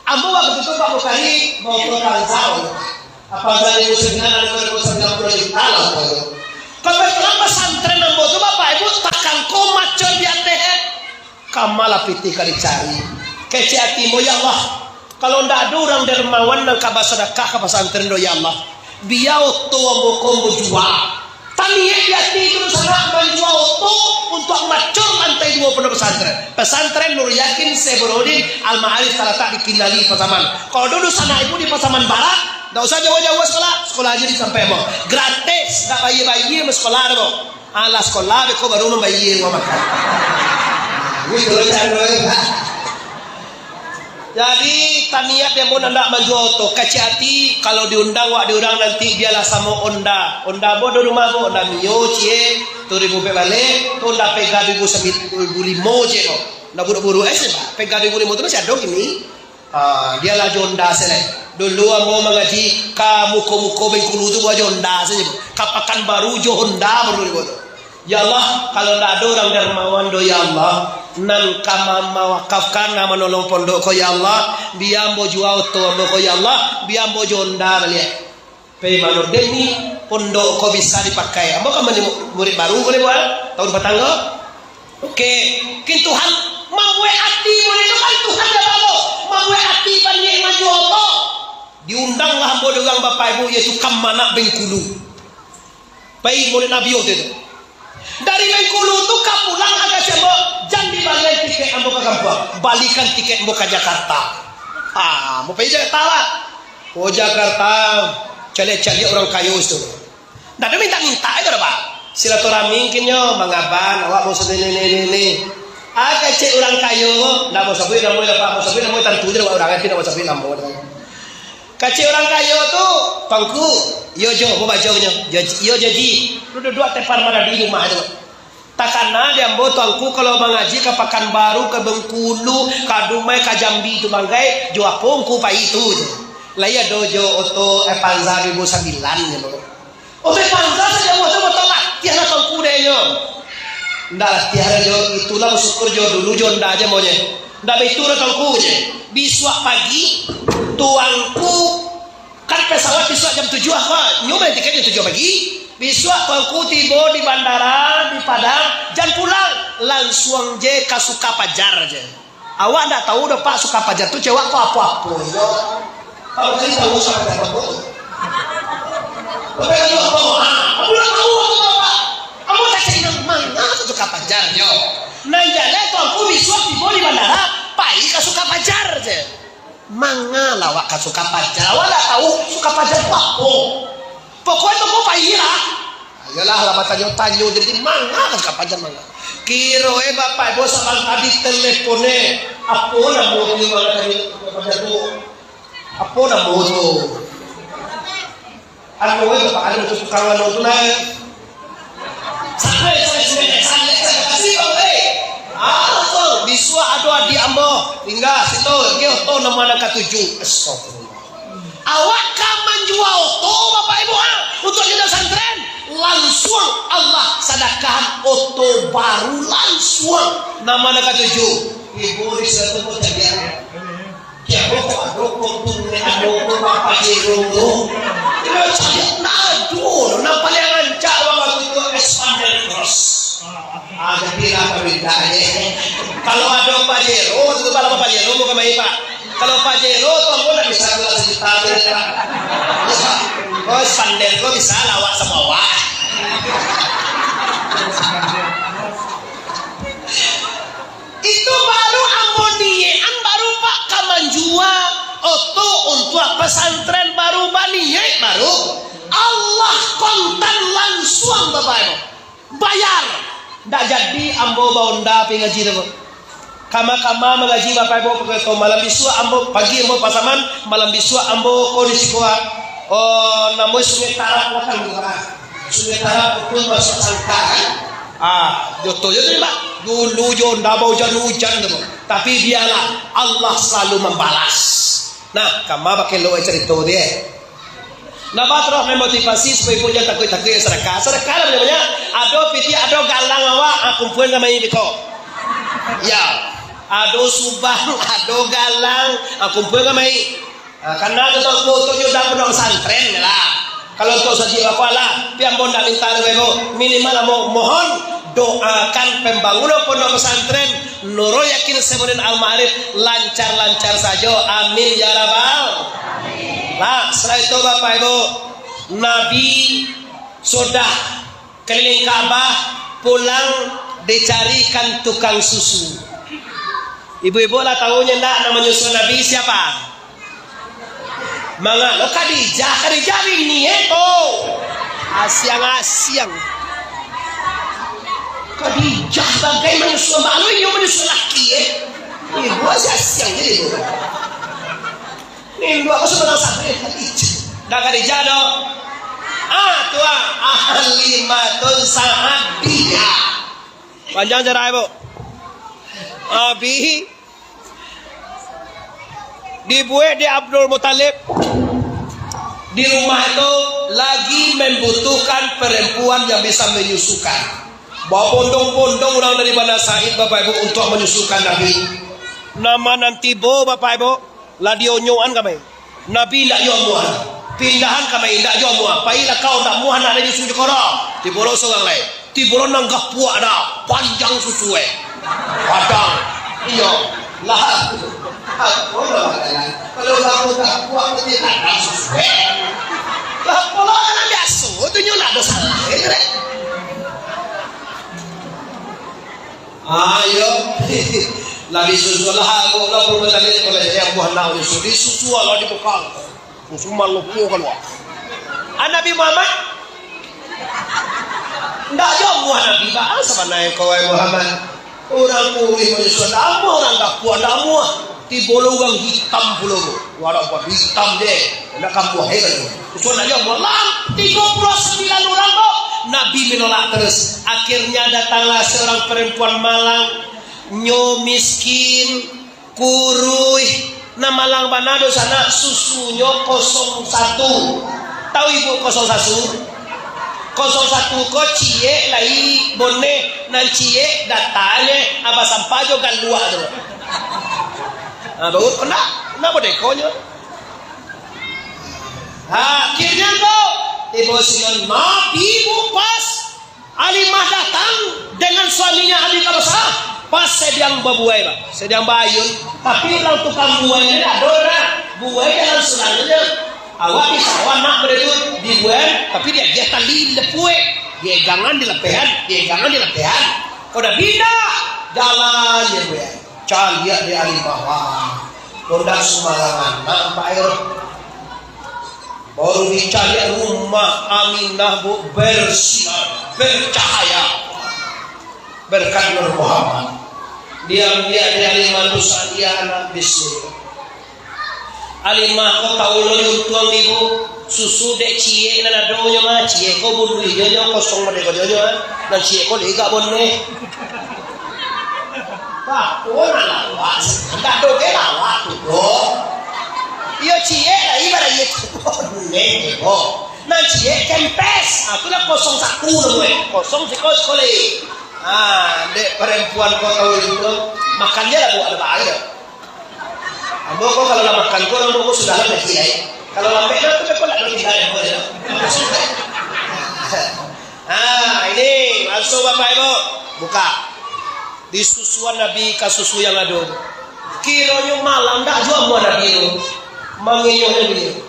Ambo waktu tu Pak Bukhari bawa ke Panzau. Apa Panzau ibu sembilan, ada dua ribu sembilan puluh juta lah tu. Kebetulan pesantren ambo tu, Bapak Ibu, takangko macam di ateh. Kama lah pitih ka dicari. Kecek ati ambo, "Ya Allah, kalau ndak ado urang dermawan nan ka basadakah ka pasantren do, ya Allah, bia oto ambo ko ambo jua." Taniaik di ati tu sanak manjua oto untuak macor lantai duo pondok pesantren. Pesantren Nur Yakin Syekh Burhanuddin Al Ma'arif talatak di Kinali, Pasaman. Kalau dulu sanak ibu di Pasaman Barat, ndak usah jauah-jauah sekolah, sekolah aja di sampai ambo. Gratis, ndak bayia-bayia sekolah ambo. Alah, sekolah beko baru mambayia uang makan. Nah, gitu loh cara, Pak. Jadi, taniat dia pun andak manjua oto. Kecek ati, kalau diundang wak di urang nanti, bialah samo Honda. Honda ambo di rumah ambo, Honda Mio, cie, tu ribu pe balik, tu Honda Vega dua ribu sembilan, dua ribu lima, cie, ko. Honda buruk-buruk, eh, sih, Pak. Vega dua ribu lima tu masih ada kini. Ah, bialah jo Honda se lai. Dulu ambo mangaji ka muko-muko Bengkulu tu bawa jo Honda sajo. Ka Pakanbaru jo Honda baru dibawa tu. Ya Allah, kalau ndak ado urang dermawan do, ya Allah, nan ka ma-, mawakafkan, nan manolong pondok ko, ya Allah, bia ambo jua oto ambo ko, ya Allah, bia ambo jo Honda baliak. Pai mano dek ni pondok ko bisa dipakai. Ambo kan mani mu-, murid baru ko, Pak, tahun patang ko. Oke, kin Tuhan mambuek ati murid tu kan Tuhan dah bawa. Mambuek ati baniaik manjua ko. Diundanglah ambo dek urang Bapak Ibu, yaitu Kamanak Bengkulu. Pai murid Nabi waktu itu. Dari Bengkulu tu ka pulang agak siapa? Jan dibalian tiket ambo ka kampuang. Balikan tiket ambo ka Jakarta. Ah, mau pai Jakarta lah. Oh, Jakarta, caliak-caliak urang kayo situ. Ndak ado minta-minta itu dah, Pak. Silaturahmi mungkinnyo, Bang Aban, awak mau sabuik ni, ni, ni, ni. Ah, kecek urang kayo, ndak mau sabuik namo lah, Pak. Mau sabuik namo tantu je, urang, tapi ndak mau sabuik namo. Kecek urang kayo tu, Tuanku, iyo jo, mau bajonyo. Iyo, iyo jo ji. Lu duduak tepan maradi rumah tu. Takana di ambo, Tuanku, kalau mangaji ka Pakanbaru, ka Bengkulu, ka Dumai, ka Jambi tu banggai, jo apo ngku pai tu je. Lai ado jo oto Avanza dua ribu sambilan je, Bang. Oto Avanza sajo, oto, oto latiah lah Tuanku dek nyo. Ndak latiah jo, itulah basyukur jo dulu jo ndak aja maunya. Ndak baitu doh tuangku je. Bisuak pagi, tuangku, kan pesawat bisuak jam tujuah, ha, nyo bali tiket jam tujuah pagi. Bisuak tuangku tibo di bandara di Padang, jan pulang, lansuang je ka Sukapajar je. Awak ndak tahu doh, Pak, Sukapajar tu cewek ko apo-apo. Kalau tadi tahu Sukapajar apo? Tapi kalau tahu, ah, aku ndak tahu apa, Pak. Kamu tak cari nang manga ka Sukapajar, yo. Nan jaleh tu aku bisuak tibo di bandara, pai ka Sukapajar je. Manga lah awak ka Sukapajar, awak ndak tahu Sukapajar tu apo. Pokoknyo tu pai lah. Iyolah, lah batanyo-tanyo, jadi manga ka Sukapajar, manga. Kiro e bapak ibu sabanta di telepon e, apo namo tu, manga tadi Sukapajar tu? Apo namo tu? Anu e bapak, anu tu, tukang anu tu lah. Sampai, sampai, sampai, sampai, sampai, kasih, Bang, eh. Ah, tu, bisuak ado adik ambo, tingga situ, nyo tu namo nan katuju. Astagfirullah. Awak ka manjua oto, Bapak Ibu, ah, untuak janda santren. Lansuang Allah sadakahan oto baru, lansuang. Namo nan katuju? Ibu di situ pun caliak. Kiro kok ado kok tu, ado kok Bapak Jero tu. Kiro caliak, ndak ado. Nan paling rancak wakatu tu Expander Cross. Ah, jadi lah pamintaan e. Kalau ado Pajero, tu bala Pajero bukan main, Pak. Kalau Pajero tu ambo ndak bisa tu lah sejuta tu, Pak. Oh, Expander ko bisa lah awak samo awak. Itu baru ambo niyekan, baru Pak ka manjua oto untuak pesantren, baru baniyaik, baru Allah kontan lansuang, Bapak Ibu. Bayar. Ndak jadi ambo ba-onda pai ngaji tu. Kama-kama mangaji Bapak Ibu, pokok tu malam bisuak ambo, pagi ambo Pasaman, malam bisuak ambo ko di siko, ah, oh, namo Sungai Tarap balakang tu, ah. Sungai Tarap pun masuk sangka, kan? Ah, joto jo tu, Pak. Dulu jo ndak baujan-ujan tu. Tapi bialah, Allah selalu mambalas. Nah, kama bakeh lo carito tu, eh. Nah, bah, taruih mamotivasi supayo ibu jan takuik-takuik sadakah. Sadakah lah banyak-banyak. Ado pitih, ado galang awak, ah, kumpuan ka mai beko. Ya. Ado subang, ado galang, ah, kumpuan ka mai. Ah, karena tu tahu foto nyo dah pondok pesantren lah. Kalau tu saji bako lah, pian pun ndak minta doa, minimal amo mohon doakan pembangunan pondok pesantren Nurul Yakin Semunin Al Ma'arif lancar-lancar sajo. Amin ya rabbal. Nah, setelah itu Bapak Ibu, Nabi sudah keliling Ka'bah, pulang dicarikan tukang susu. Ibu-ibu lah tahu nyo ndak, nan manyusu Nabi siapa? Manga lo Khadijah, Khadijah bini e tu. Asiang-asiang. Khadijah bagai manyusu, malu inyo manyusu laki e. Ibu asiang-asiang jadi ibu. Induak ko sabananyo Khadijah. Dah Khadijah doh. Ah, tu ah, Halimatun Sa'diyah. Panjang jarak, Ibu. Abi dibuek di Abdul Muthalib. Di rumah tu lagi membutuhkan perempuan yang bisa menyusukan. Babondong-bondong urang dari Banda Said, Bapak Ibu, untuk menyusukan Nabi. Nan ma nan tibo, Bapak Ibu, lah dionyokan ka mai. Nabi indak juo amuah. Pindahan ka mai, indak juo amuah. Pailah kau, indak amuah nak disusu jo koro. Tibo lo surang lai. Tibo lo nan gapuak dah, panjang susu e. Padang. Iyo. Lah. Apo lah, kalau kamu gapuak, mesti padang susu e. Lah, apo lah, kan biaso tu nyo, ndak ado salah e, rek. Ayo. Lah disusu lah, aku lah belum tadi, kalau saya buah nak disusu, disusu lah di bekal. Susu malopo kalua. Ah, Nabi Muhammad? Ndak juo amuah Nabi, ba, ah, sabananyo kau, wahai Muhammad. Urang kurih manyusu, ndak amuah, urang gapuak, ndak amuah. Tibo lo urang hitam pulo tu. Walau buat hitam je. Ndak kambuah heran tu. Susu ndak juo amuah. Lah, tigo puluah sambilan urang tu. Nabi menolak terus. Akhirnya datanglah seorang perempuan malang. Nyo miskin, kuruih, nan malang bana doh sanak, susunyo kosong satu. Tahu ibu kosong satu? Kosong satu ko ciek lai boneh, nan ciek datangnyo, abah sampah jo galuak tu. Ha, baru kena, kena bodekonyo. Ha, akhirnyo ko, tibo sinan Nabi bupas, Alimah datang dengan suaminya Ali Kabasa. Pas sadiang babuai, Pak. Sadiang baayun. Tapi urang tukang buai ni ado dah. Buai dalam sulangnyo. Awak di sawah nak bari tu dibuai, tapi diagiah tali, dilepuik. Diegangan dilepehan, diegangan dilepehan. Kok dah pindah, jalan je buai. Caliak di ari bawah. Kok dah sumbangan nak, Pak, yo. Baru dicaliak rumah Aminah, Bu, bersinar, bercahaya. Berkat Nur Muhammad. Diambiak di Alimah tu sadia anak bisuak. Alimah ko tau lo untuang ibu. Susu dek ciek nan adonyo mah, ciek ko bunduih jo, jo kosong mode ko jo, jo, ah. Nan ciek ko dek gak boneh. Bako nan lawak, ndak doh ge lawak tu doh. Iyo ciek lah, ibarat iyo tu boneh ko. Nan ciek kempes, ah, tu lah kosong satu tu, eh. Kosong siko sekolah. Ah, dek perempuan ko tau itu, makan je lah buat ada bahagia. Ambo ko kalau lah makan ko, ambo ko sudah lah gaji ai. Kalau lambek nah, tu kok ndak tahu tinggal ambo je. Ah, ini langsung Bapak Ibu buka. Disusuan Nabi ka susu yang ado. Kironyo malam dak juo amuah Nabi tu. Mangenyuh Nabi.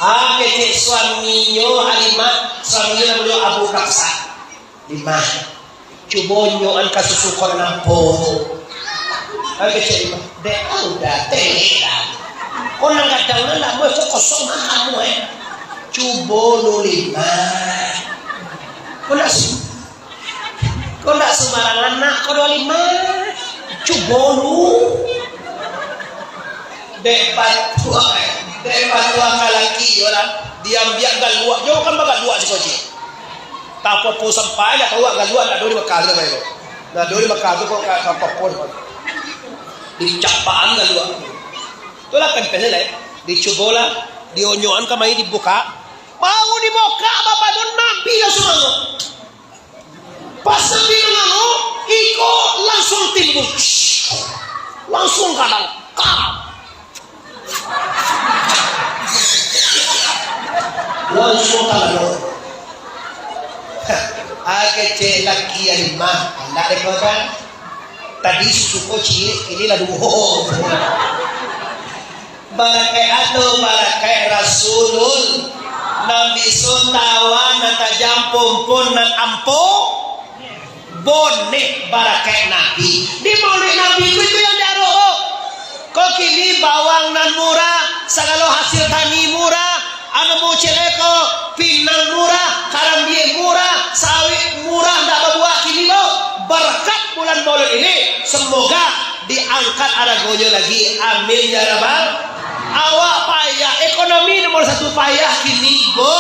Ah, kecek suaminyo Halimah, suaminyo namonyo Abu Kapsah. Limah, cubo nyoan ka susu ko nan ampo tu. Ai kecek Limah, dek au dah, telek dah. Ko nan gadang nan nak buek ko kosong mah kamu, eh. Cubo lu Limah. Ko nak su-, ko nak sumbarang anak ko doh Limah. Cubo lu. Dek patuah, eh. Dek patuah ka laki, yo lah. Diambiak galuak, jo kan bagaluak siko ciek. Tapopo sampai dah kaluak galuak, ndak ado di Mekah tu, Bapak Ibu. Ndak ado di Mekah tu, kok ka, ka popo tu. Dicapakan galuak. Itulah kan pendek lah, eh. Dicubolah, dionyokan ka mai dibuka. Baru dibuka, Bapak tu Nabi langsung mangok. Pas Nabi mangok, iko langsung timbul. Langsung gadang. Kap. Langsung talalo. Ah, kecek laki Halimah, indak dek korban. Tadi susu ko ciek, kini lah duo. Barakaik anu, barakaik Rasulul. Nan biso tawa nan tajam, pompon nan ampo. Boneh barakaik Nabi. Di maulid Nabi tu, itu yang diarok, oh. Ko kini bawang nan murah, sagalo hasil tani murah, anu mucileko, pinang murah, karambia murah, sawit murah, ndak babuah kini, bo. Barakat bulan maulid ini, semoga diangkat aragonyo lagi. Amin ya rabbal. Awak payah, ekonomi nomor satu payah kini, bo.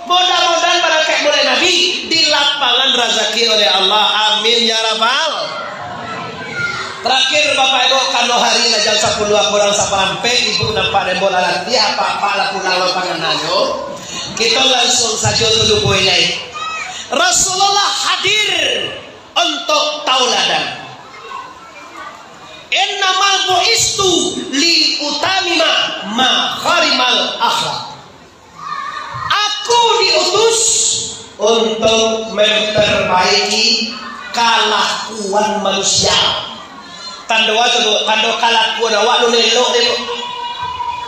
Mudah-mudahan barakaik maulid Nabi, dilapangan razaki oleh Allah. Amin ya rabbal. Terakhir, Bapak Ibu, kano hari lah jam sapuluah kurang saparampek, ibu nampak den bola latih, apak-apak lah pulang lo pangananyo. Kito langsung sajo tu duo poin lai. Rasulullah hadir untuk tauladan. Innamal bu'istu li utamima makarimal akhlak. Aku diutus untuk memperbaiki kalakuan manusia. Tando apo tu, tando kalakuan awak tu elok tu.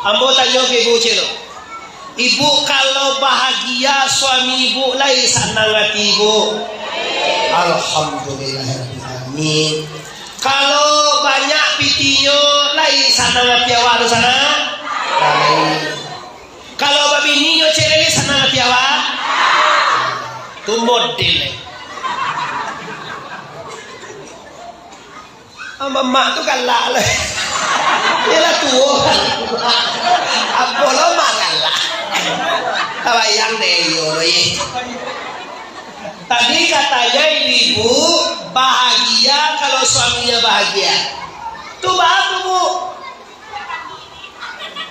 Ambo tanyo ka ibu ciek tu. Ibu, kalau bahagia suami ibu, lai sanang ati ibu? Alhamdulillahirabbil alamin. Kalau banyak pitinyo, lai sanang ati awak tu sanang? Lai. Kalau babini nyo ciek lai sanang ati awak? Tu model. Mamak tu galak lah. Dia lah tuo. Apo lo mak galak. Tabayang deh, iyo lo, ye. Tadi katanya ibu-ibu bahagia kalau suaminya bahagia. Tu baru, Bu.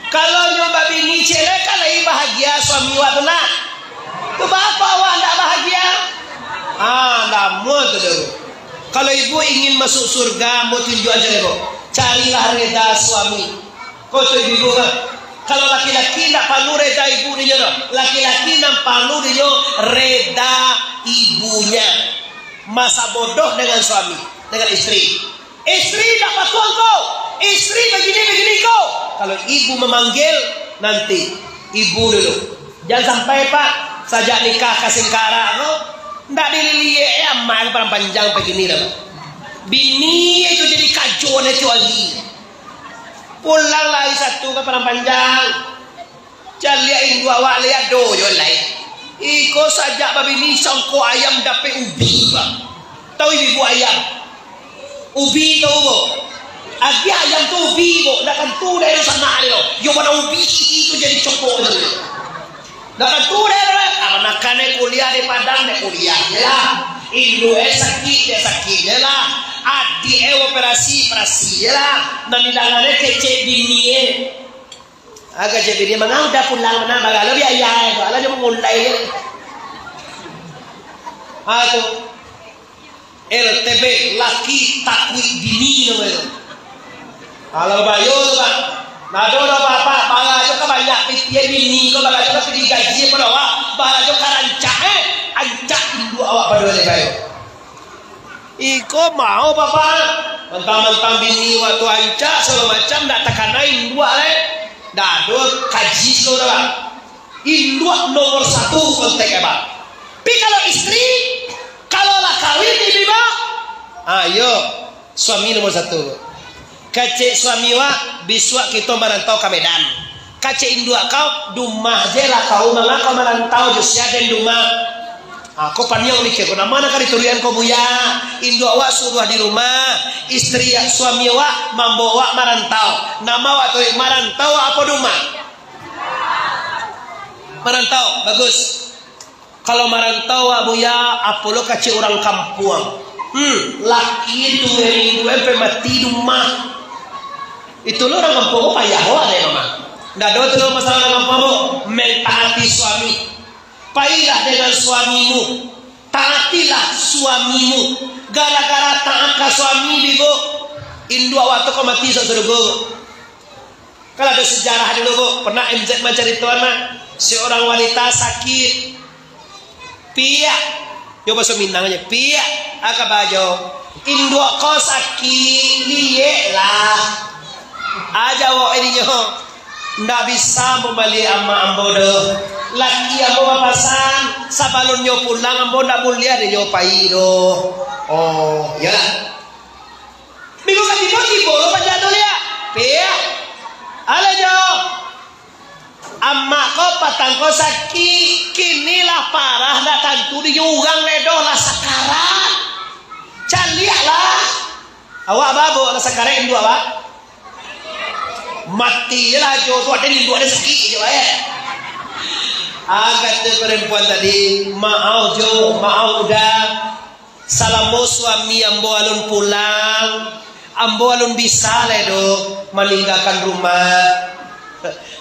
Kalau nyo babini ciek lai, kan lai bahagia suami wak tu, nak? Baa awak ndak bahagia? Ah, ndak amuah tu doh. Kalau ibu ingin masuk surga, ambo tunjuakan caro ko. Carilah reda suami. Ko tu ibu-ibu kan. Kalau laki-laki ndak parlu reda ibu dinyo doh. Laki-laki nan parlu dinyo reda ibunya. Masa bodoh dengan suami, dengan istri. Istri ndak patuah ko, istri bagini-bagini ko. Kalau ibu memanggil, nanti ibu dulu. Jangan sampai, Pak, sajak nikah ka singkarak ko, ndak dililiek, eh, amak palang panjang bagini dah, Pak. Bini itu jadi kajuan itu lagi. Pulang lai satu ka palang panjang. Caliak induak awak lai ado jo lai. Iko sajak babini sangko ayam dapek ubi, Pak. Tahu ibu ayam? Ubi tahu, Bu? Agiah ayam tu ubi, Bu. Ndak tantu daerah sanak ni, lo. Yo, mana ubi tu jadi cokok tu. Ndak tantu daerah. Kamanakan kuliah di Padang, dek kuliah je lah. Induak eh sakik, dek sakik je lah. Adiak eh operasi, operasi je lah. Nan didangar eh kecek bini eh. Agak jadi dia mangau dah pulang, mana bagalo biaya, bagalo dia mangulai. Ha tu. L T B, laki takuik bini namonyo tu. Kalau bayo tu, Pak. Nado dah bapak, barajo ka banyak pitih bini ko, barajo ka pitih gaji pado awak, barajo ka rancak, eh, rancak induak awak pado ni bayo. Iko mau, Bapak? Mantang-mantang bini wakatu rancak, sagalo macam, ndak takana induak lai. Ndak ado kaji saudara. Induak nomor satu kontek, Bapak. Tapi kalau istri, kalau lah kawin, ibu-ibu, ayo, suami nomor satu. Kecek suami wak, bisuak kito marantau ka Medan. Kecek induak kau, dumah je lah kau, manga kau marantau jo sia den dumah. Ha, ko paniang mikir ko, nama nan ka dituruikan ko, Buya? Induak wak suruah di rumah, istri suami wak mambaok wak marantau. Nama wak turuik, marantau apo dumah? Marantau, bagus. Kalau marantau, Buya, apo lo kecek urang kampuang. Hmm, laki tu, eh, minggu, eh, sampai mati di rumah. Itu lo urang kampuang, oh, payah awak deh, Mama. Ndak ado tu masalah urang kampuang, Bu. Mentaati suami. Pailah dengan suamimu. Taatilah suamimu. Gara-gara taat ka suami, Bu, induak awak tu ko mati sa surugo. Kalau ado sejarah dulu, Bu, pernah M Z mancaritoan, nah, seorang wanita sakit. Piak. Yo, bahaso Minang aja. Piak. Aka bajo. Induak ko sakik, liek lah. Aja awak ini nyo. Ndak bisa mambali amak ambo doh. Laki ambo bapasan, sabalun nyo pulang, ambo ndak buliah dek nyo pai doh. Oh, iyolah. Minggu katigo tibo lo paja tu, liak. Piak. Alah jo. Amak ko patang ko sakik, kini lah parah, ndak tantu dinyo urang lai doh, lah sakarat. Caliak lah. Awak babok lah sakarat induak, Pak. Mati je lah jo tu, ado induak ado sakik je, Pak, eh. Ah, kata perempuan tadi, maaf jo, maaf udah. Salamo suami ambo alun pulang, ambo alun bisa lai doh maninggakan rumah.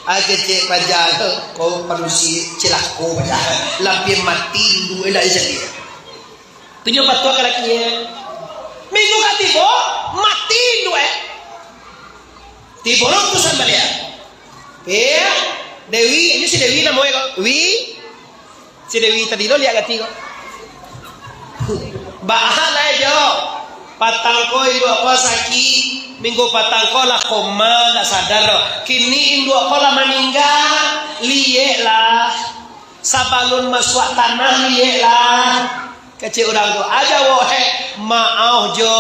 Ah, kecek paja, ko padusi cilako paja. Lampia mati induak, indak jadi. Tu nyo patuah ka laki, eh. Minggu ka tibo, mati induak, eh. Tibo lo utusan baliak. Eh, Dewi, ini si Dewi namo e ko? Wi. Si Dewi tadi lo liak gati ko. Baa lai jo. Patang ko induak ko sakik, minggu patang ko lah koma, ndak sadar doh. Kini induak ko lah maningga, liek lah. Sabalun masuak tanah, liek lah. Kecek urang tu, aja wohe, maaf jo.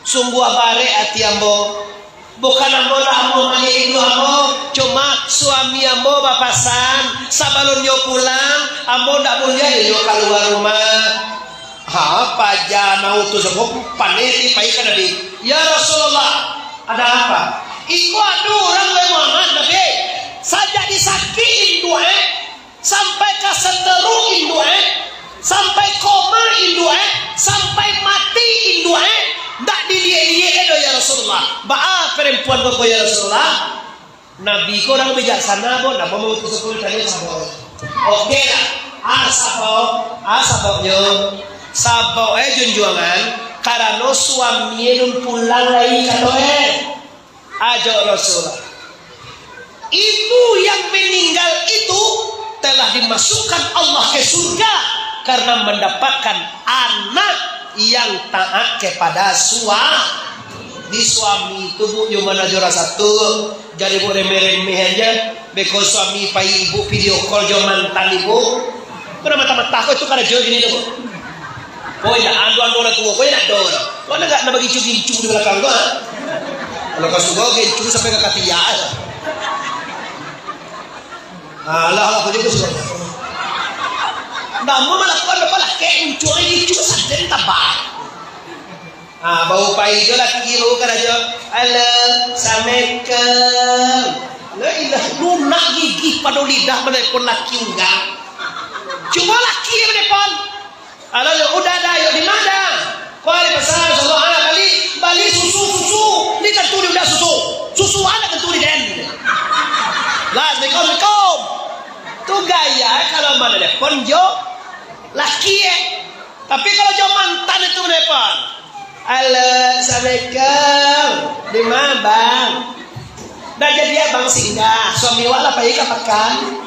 Sungguah barek ati ambo. Bukan ambo ndak amuah maliek induak ambo, cuma suami ambo bapasan, sabalun nyo pulang, ambo ndak buliah dek nyo kalua rumah. Ha, paja nan utuih ko paneh ti pai ka Nabi. "Ya Rasulullah, ada apa?" "Iko ado urang, wahai Muhammad Nabi, sajak disakik induak e, sampai ka seteru induak e, sampai koma induak e, sampai mati induak e, ndak diliek-liek e doh, ya Rasulullah." "Baa perempuan ko, ya Rasulullah?" Nabi ko urang bijaksana, bo, ndak mau mangutus sepuluh tanya samo. Oke lah. Ah, sabab, ah, sababnyo, sabab, eh, junjuangan, karano suami alun pulang lai, kato, eh. Ajo Rasulullah. Ibu yang meninggal itu telah dimasukkan Allah ke surga karena mendapatkan anak yang taat kepada sua-, di suami itu, Bu, yo mano jo rasa tu, jadi, Bu, remeh-remeh aja. Beko suami pai ibu video call jo mantan ibu. Ko nak matah-matah ko itu karajo kini tu, Bu. Ko indak ando-ando lah tuo, ko indak ado lah. Ko nak, nak bagincu-gincu di balakang ko, ha? Kalau ka surau, gincu sampai ka katiak, ha. Alah, alah, ko jadi surau. Namo malakukan apa lah, kek muncul gincu saden tabak. Ah, bau pai jo laki lu karajo. Halo, assalamualaikum. La ilah, lunak gigi pado lidah manelpon laki urang. Cuma laki yang manelpon. Halo, yo, udah dah, yo, di mana? Kau hari besar, sobo anak bali, bali susu, susu. Ni tentu dia udah susu. Susu anak tentu di den. Lah, assalamualaikum, assalamualaikum. Tu gaya kalau manelpon jo laki, eh. Tapi kalau jo mantan itu manelpon. Halo, assalamualaikum. Di ma, Bang? Dah jadi abang singgah. Suami awak lah pai ka pakan.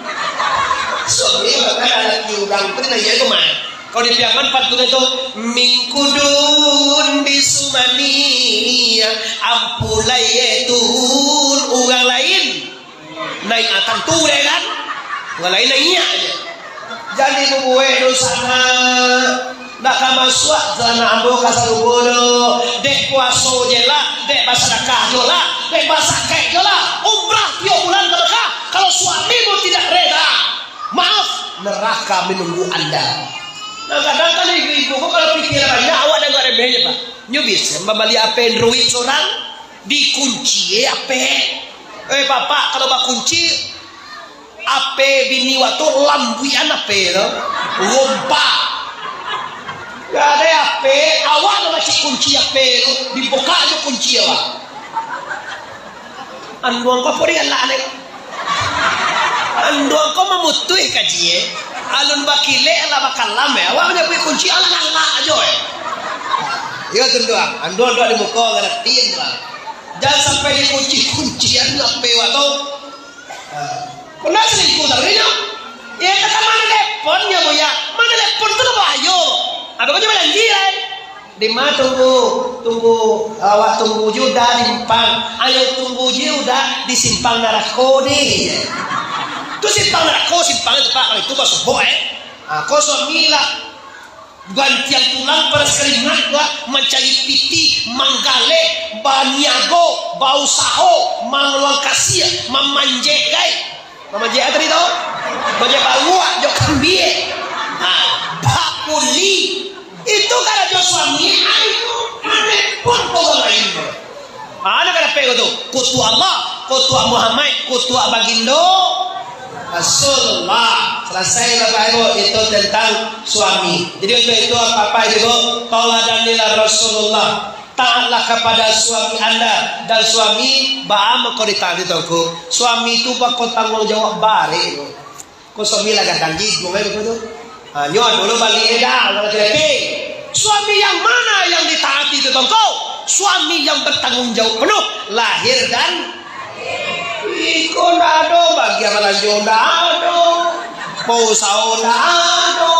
Suami awak kan anak urang tu, nah, iya tu, mah. Kalau di Piaman pantun itu, mingkudun bisumani, ampulai turun urang lain. Naik atang tu deh kan. Urang lain naiak aja. Jadi babuek dosa nak. Nak ka masuak tanah ambo ka sarugo do. Dek puaso je lah, dek basadakah jo lah, dek basakai jo lah. Umrah tiok bulan ka Mekah. Kalau suamimu tidak reda, maaf, neraka menunggu Anda. Nah, kadang kan ibu-ibu ko kalau pikiran banyak, awak dah agak remeh je, Pak. Nyo bisa mambali H P Android sorang, dikunci H P. Eh, bapak, kalau bakunci, H P bini wak tu lambuian H P tu. Rompak. Gak ada H P, awak lah masih kunci H P tu, dibuka je kunci awak. Anduang ko puri galak ni. Anduang ko mamutuih kaji, eh. Alun bakilek lah bakalam, eh. Awak manyabuik kunci, alah galak ajo, eh. Iyo tu, Anduang. Anduang duduak di muko, ngarati, Anduang. Jan sampai dikunci-kuncian H P wak tu. Ha. Pernah selingkuh tau inyo? Ya, kata mana telepon nyo, Bu, ya? Mana telepon tu bahayo. Abang aja bajanji, ai. Di ma tunggu, tunggu, awak tunggu je udah di simpang. Ayo tunggu je udah di simpang narako deh. Tu simpang narako, simpang itu, Pak, kalau itu basobok, eh. Ha, ko suami lah. Gantian tulang paras keringat lah, mancari pitih, manggaleh, baniago, bausaho, mangaluang kasiah, mamanjek gai. Mamanjek apa tadi tu? Manjek baruak jo kambiak. Ha, bakuli. Itu karajo suami, ayo, manepon ka urang lain. Ah, ado ka dapek ko tu? Kutuak Allah, kutuak Muhammad, kutuak Bagindo Rasulullah. Salasai, Bapak Ibu, itu tentang suami. Jadi, untuk itu, Bapak Ibu, tauladanilah Rasulullah. Taatlah kepada suami anda, dan suami, baa mangko ditaati, Tuanku? Suami tu bako tangguang jawab barek tu. Ko suami lah gadang jiduang ai beko tu. Ha, nyo ado lo baliak dah, urang laki-laki. Suami yang mana yang ditaati tu, Tuanku? Suami yang bertanggung jawab penuh, lahir dan iko ndak ado, bagian balanjo ndak ado, bausaho ndak ado,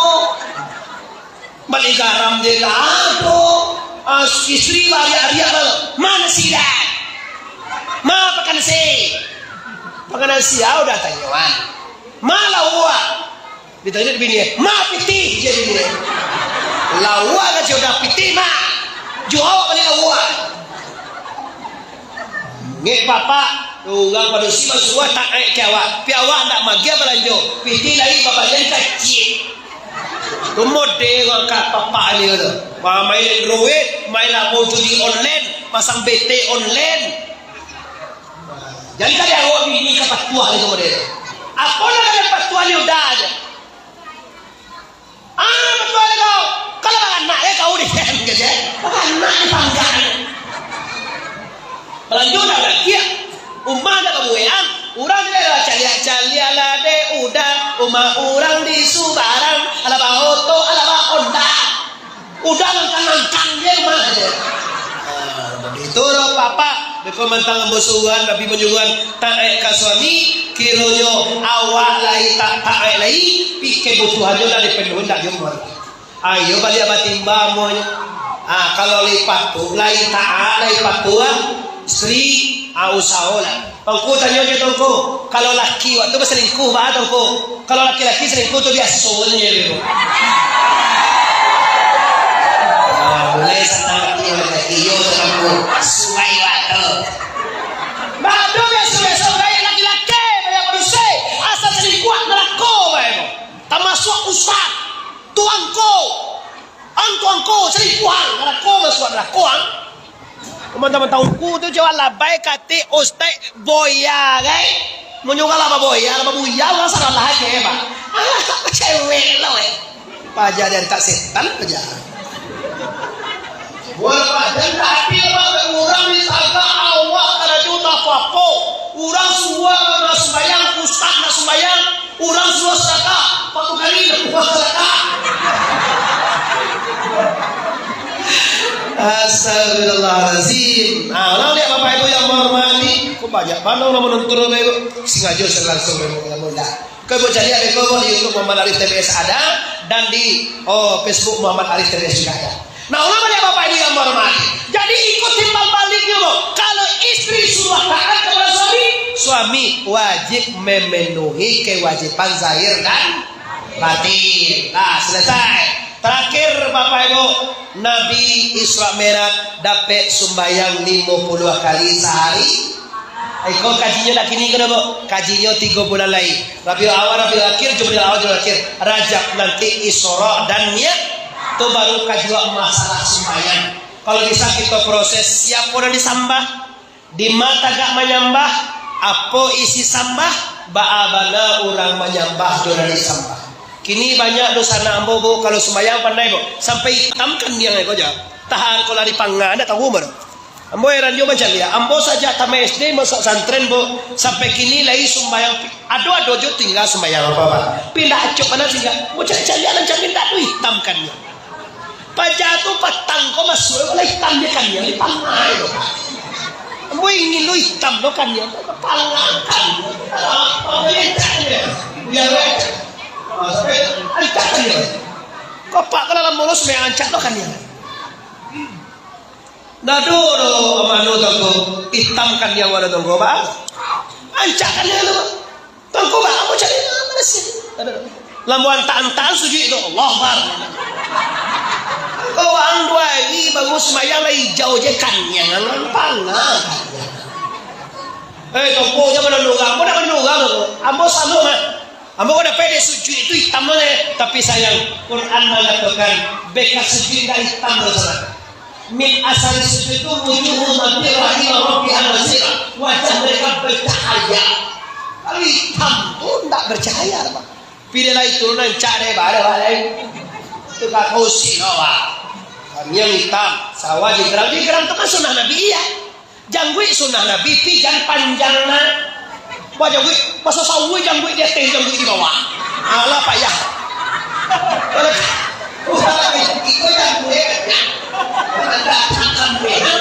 bali garam je ndak ado. Ah, istri bariak-riak, "Mana si Ida? Ma pakan nasi?" Pakan nasi, ah, udah tanyoan. Ma lauak? Ditanyo bini, "Ma pitih?" Jadi bini. Lauak kan sudah pitih, ma. Jawab baliak lauak. Ngek bapak, urang padusi basuo tak naik ka awak. Pi awak ndak magiah balanjo. Pitih lai babalian kacik. Tu model urang ka bapak ni tu. Ma-, main Android, main lamo judi online, pasang B T online. Jadi, kada awak bini ka patuah itu model. Apo nan kada patuah ni udah aja. Ah, patuah ni kau. Kalau baranak, eh, kau di kau je. Baranak di panggang. Balanjo dah, dah kiak. Rumah dah kabuekan. Urang je lah caliak-caliak lah, dek, udah. Rumah urang di Subarang, alah ba-oto, alah ba-onda. Udah nangkang-nangkang je rumah je. Ah, baitu doh, Bapak. Beko mantang ambo suruhan, tapi manjuruhan taat ka suami, kironyo awak lai tak taat lai, pikeh butuhannyo lah dipenuhi, ndak juo. Ayo baliak batimba amonyo. Ah, kalau lai patuah, lai taat, lai patuah, istri, ah, usaholah. Tuangku tanyo jo Tuangku, kalau laki wak tu basalingkuh, baa Tuangku? Kalau laki-laki salingkuh tu biaso je, Tuangku. Ah, mulai sanang laki, mulai laki, iyo, Tuangku. Suai wak tu. Baa tu biaso-biaso, banyak laki-laki, banyak manusia, asa salingkuah, narako bae tu. Tamasuak ustaz, Tuangku. Ang Tuangku, salingkuah ang, narako masuak narako ang. Mantang-mantang Tuangku tu jawab labai katik ustaz boya, gai. Munyo urang lah baboya, lah babuya, urang salah aja, Pak. Alah, cewek lo, eh. Paja diantak setan, paja. Buat paja ndak adil, Pak, urang ditagak awak karajo tak apo-apo. Urang suruah nak sumbayang, ustaz nak sumbayang, urang suruah sadakah, patuh kali nak buah sadakah. Astagfirullahalazim. Ah, urang liek Bapak Ibu yang menghormati, kok banyak bana urang manonton Bapak Ibu. Sengaja saya langsung Bapak Ibu, namun dah. Kau buat cari ada kau di YouTube Muhammad Arif T B S ada, dan di, oh, Facebook Muhammad Arif T B S juga ada. Nah, ulama dan Bapak Ibu yang menghormati. Jadi ikut timbal baliknyo, Bro. Kalau istri sudah taat kepada suami, suami wajib memenuhi kewajiban zahir dan batin. Nah, selesai. Terakhir, Bapak Ibu, Nabi Isra Mi'raj dapek sumbayang limo puluah kali sahari. Iko kajinyo nak kini ko, Bro? Kajinyo tigo bulan lai. Rabiul Awal, Rabiul Akhir, Jumadil Awal, Jumadil Akhir, Rajab, nanti Isra dan Mi'raj, tu baru kajuak masalah sumbayang. Kalau bisa kita proses, siapa yang disambah, di ma tagak manyambah, apo isi sambah, baa bana urang manyambah jo nan disambah. Kini banyak dunsanak ambo, Bu, kalau sumbayang pandai, Bu, sampai itam kandiang ko ja. Tahan kalau dipanga, ndak tahu, Bu. Ambo heran juo mancaliak. Ambo sajak tamat S D masuak santren, Bu, sampai kini lai sumbayang pi-, ado-ado jo tingga sumbayang apo-apo. Pindah acok mana tingga. Ambo caliak-caliak nan camin dak tu itam kandiang. Paja tu patang ko masuak, lah itam je kandiang, itam ai tu. Ambo ingin lo itam lo kandiang, palang kandiang. Apo je cak je. Biar aja. Ah, sampai ancak kandiang. Kopak ko dalam mulus, sumbayang ancak lo kandiang. Nado do mano tongko, itam kandiang wala tongko, ba? Ancak kandiang tu, ba? Tongko, ba? Ambo cari lah, mana sih? Nado do. Lambo antak-antakan sujud tu, Allahu Akbar. Kau ang dua hari bangun sumbayang lah ijau je kandiang, ang pangah. Eh, tongko je mana urang, ambo dak mana urang tu. Ambo saluang, ah. Ambo ko dapek dek sujud itu itam mah, eh. Tapi sayang, Quran mangatokan, beka sujud indak itam doh, sanak. Min asari sujud tu, wujuhu mati rahimah rabbiha nasira. Wajah mereka bercahaya. Kalau itam tu ndak bercahaya, Pak. Pilih lah itu, nan cak deh, bareh, bareh. Itu kak kau sih, Pak. Kami yang itam, sawah di gerang. Di gerang tu kan sunnah Nabi, iya. Jangguik sunnah Nabi, pi jan panjang na. Wah, jangguik, masa sawi jangguik di ateh, jangguik di bawah. Alah, payah. Kalau, kalau iko jangguik, ada cakam deh, ha?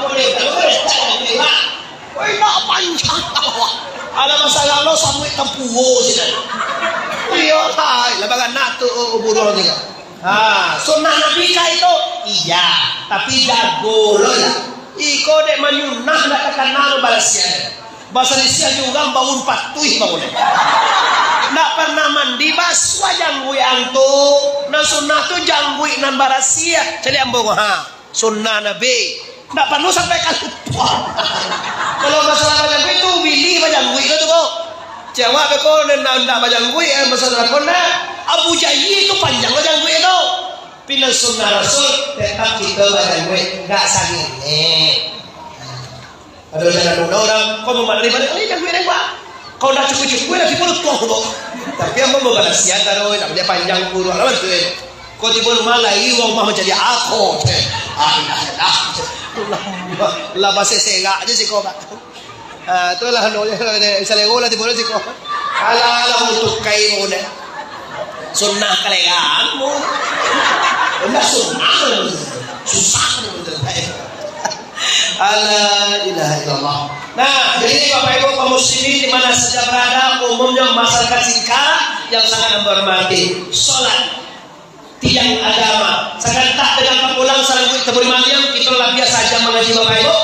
Boleh, boleh, cakam deh, ha? Woi, nak panjang, wah. Alah, masalah lo, samuik tampuo, sih. Iyo, hai, lah, baganak tu, oh, buruan juga. Ha, sunnah Nabi kah itu? Iya, tapi jago lo ya. Iko dek manyunah ndak takana lo barasiah. Barasiah jo urang baun patuih baun. Ndak pernah mandi, basuah jangguik ang tu. Nan sunnah tu jangguik nan barasiah. Caliak ambo ko, ha. Sunnah Nabi. Ndak parlu sampai ka lupua. Kalau masalah bajangguik tu, Billy bajangguik lo tu, Bu. Cewek beko nan ndak bajangguik, eh, masalah kona. Abu Jahil tu panjang lo jangguik tu. Pindah sunnah Rasul, tetap kita bajangguik, ndak sangin. Eh. Ado jalan muda urang, kau mau dari mana? Eh, jangguik dek gua. Kau ndak cukuik-cukuik lah, tibo lo tuang, Bu. Tapi ambo babalasian taruih, ndak dia panjang kurang lah, bantu, eh. Kau tibo rumah lai, rumah manjadi ako, eh. Ah, indah, indah. Lah, lah, baseh serak je siko, Pak. Ah, tu lah, no, salero lah tibo lo siko. Alah, alah, mutukai mo dah. Sunnah kalean mo. Indak sunnah. Susah mo dah. Ala ilaha illallah. Nah, jadi Bapak Ibu kaum muslimin di mana saja berada, umumnya masyarakat Singkarak yang sangat ambo hormati. Salat tiang agama. Sagantak dengan papulang sarangkuik taburi maliang, kito lah biasa aja mangaji Bapak Ibu.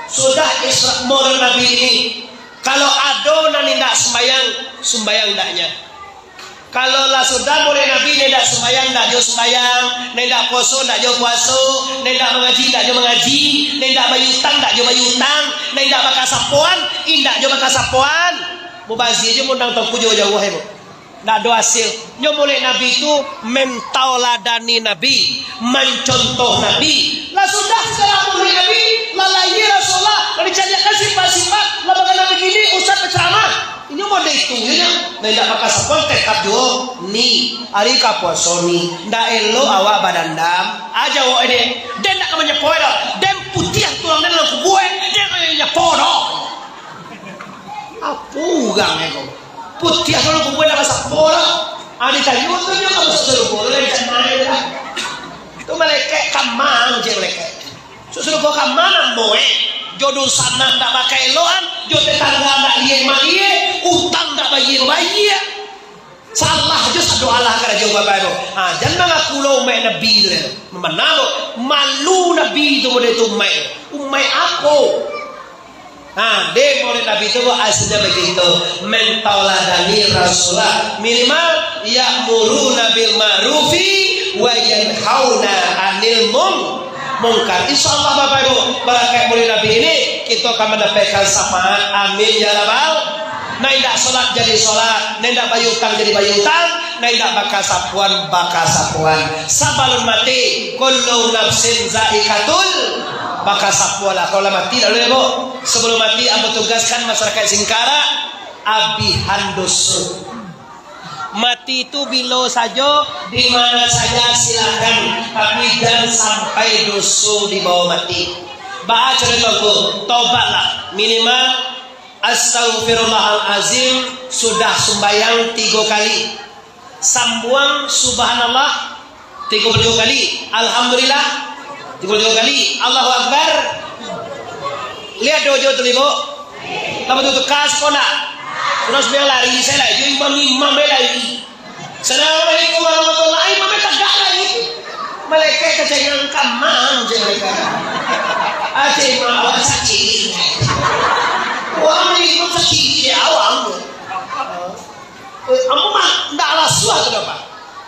Sudah Isra Mi'raj Nabi ini, kalau ado nan indak sumbayang, sumbayang ndaknya. Kalau lah sudah Maulid Nabi, nan indak sumbayang, ndak jo sumbayang, nan indak puaso, ndak jo puaso, nan indak mangaji, ndak jo mangaji, nan indak bayutang, ndak jo bayutang, nan indak bakasapoan, indak jo bakasapoan. Mubazia jo mundang Tuanku jauah-jauah, eh, Bu. Ndak ado asil. Nyo Maulid Nabi tu mentauladani Nabi, mancontoh Nabi. Lah sudah sagalo Maulid Nabi, lah lahia Rasulullah, lah dicaliakkan sifat-sifat, lah bagana bagini ustaz bacaramah. Inyo mode itu, inyo. Nah, indak bakasapoan tetap juo ni, ari ka puaso ni. Ndak elok awak badandam. Aja awak ini. Den ndak ka manyapo doh. Den putiah tulang den dalam kubua, den ka manyapo doh. Apo urang ko? Putiah kalau kuburan nak basapo lah. Ah, ditanyo tu nyo ka masuak sarugo tu, lain cak main lah. Tu malaikat kamang je malaikat. Su-, sarugo kamang ambo, eh. Jo dunsanak ndak bakaeloan, jo tetangga ndak lie malie, utang ndak bayie bayie. Salah jo sado alah karajo babai tu. Ha, jan mangaku lo umaik Nabi tu deh. Mana tu? Malu Nabi tu model tu umaik. Umaik apo? Ha, deh, Maulid Nabi tu asilnyo bagitu. Mentauladani Rasulullah. Minimal, ya'muruna bil ma'rufi wa yanhauna 'anil mung-, mungkar. Insya Allah, Bapak Ibu, barakat Maulid Nabi ini, kito akan mandapekkan syafaat. Amin, ya Rabbal. Nah, indak solat jadi solat, nah, indak bayutang jadi bayutang, nah, indak bakasapoan, bakasapoan. Sabalun mati, kullu nafsin zaikatul, bakasapoanlah. Kalau lah mati, dah boleh, Bu. Sebelum mati, ambo tugaskan masyarakat Singkarak, abihan doso. Mati tu bilo sajo, di mana saja silakan, tapi jan sampai doso dibawa mati. Baa caro tu, Bu? Tobatlah, minimal Astaghfirullahalazim sudah sumbayang tigo kali. Sambuang subhanallah tigo puluah tigo kali. Alhamdulillah tigo puluah tigo kali. Allahu Akbar. Liek dojo tu, Ibu. Tambah tu tukas kau nak. Terus biar lari, saya lari. Imam-imam, eh, lari. Assalamualaikum warahmatullahi, mami tagak lai. Malaikat kacangan kamang je malaikat. Aceh mah awak sakit. Wah, mami pun sakit je awak. Eh, ambo mah ndak lah suah tu dah, Pak.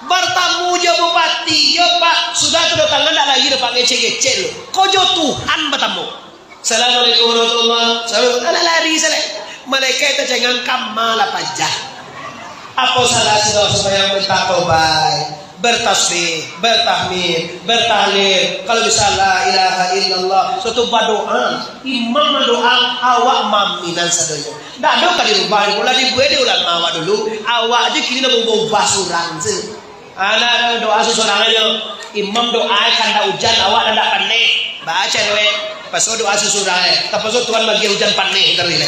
Bertamu jo bupati, yo, Pak. Sudah tu datang ndak lagi dah, Pak, ngecek-ngecek lu. Ko jo Tuhan bertamu. Assalamualaikum warahmatullahi wabarakatuh. Alah, lari salah. Malaikat tacangang kama lah pajah. Apo salah sudah sumbayang minta tobai, bertasbih, bertahmid, bertahlil. Kalau bisa la ilaha illallah. Suatu badoa, imam badoa, awak maminan sadonyo. Ndak ado ka dirubah, lah dibuek dek ulama awak dulu. Awak je kini lah baubah-ubah surang se. Anak doa susunan ajo. Imam doa kandak ujan, awak nan ndak paneh. Baca doa. Paso doa susunan. Tapaso Tuhan bagi ujan paneh tadi.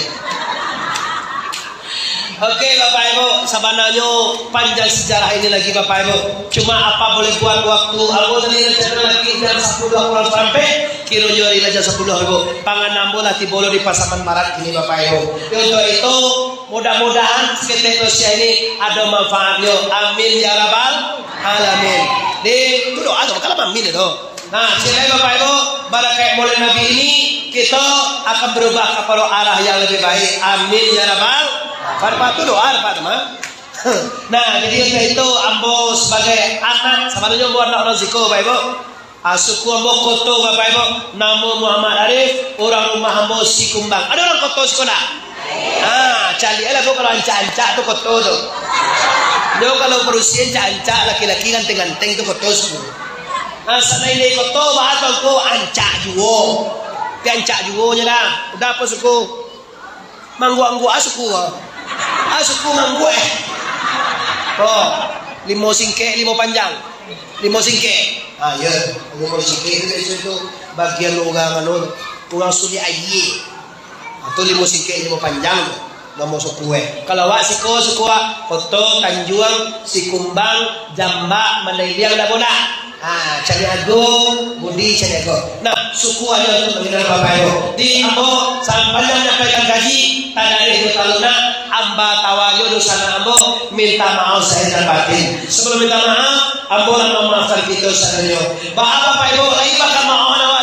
Oke, Bapak Ibu, sabananyo panjang sejarah ini lagi, Bapak Ibu. Cuma apa boleh buat, waktu ambo tadi rencana lagi jam sapuluah kurang saparampek, kironyo ari lah jam sapuluah, Ibu. Pangan ambo lah tibo lo di Pasaman Barat ini, Bapak Ibu. Untuk itu, mudah-mudahan saketek dosia ini ado manfaatnyo. Amin ya rabbal alamin. Di, tu doa tu, kalau amin tu. Nah, silakan Bapak Ibu, barakat Maulid Nabi ini, kita akan berubah kepada arah yang lebih baik. Amin ya rabbal. Pada tu doa, Pak teman. Nah, jadi untuk itu, ambo sebagai anak, sabananyo ambo anak urang siko, Bapak Ibu. Ah, suku ambo Koto, Bapak Ibu. Namo Muhammad Arif, urang rumah ambo Sikumbang. Ado urang Koto siko ndak? Ah, caliak lah, Bu, kalau ancak-ancak tu Koto tu. Nyo kalau padusi ancak-ancak, laki-laki ganteng-ganteng tu Koto suku. Ah, salain dari Koto, bahas bangko ancak juo. Tapi ancak juo nyo dah. Udah apo suku? Mangguak-ngguak ah suku ah. Ah, suku ngangguak eh. Oh, limo singkek, limo panjang. Limo singkek. Ah, ya, limo singkek tu biaso tu bagian urang anu, urang sulik aia. Ah, tu limo singkek, limo panjang tu. Ambo suku, eh. Kalau awak siko suku awak, Koto, Tanjuang, Sikumbang, Jambak, Mandailing, Dabola. Ah, Caniago, Budi, Caniago. Nah, suku ajo tu mangina Bapak Ibu. Di ambo, sapanjang nyampaikan kaji, tadareh jo talunak, amba tawa jo dunsanak ambo, minta maaf lahir dan batin. Sabalum minta maaf, ambo lah mamaafkan kito sadonyo. Baa Bapak Ibu, lai bakamaohan awak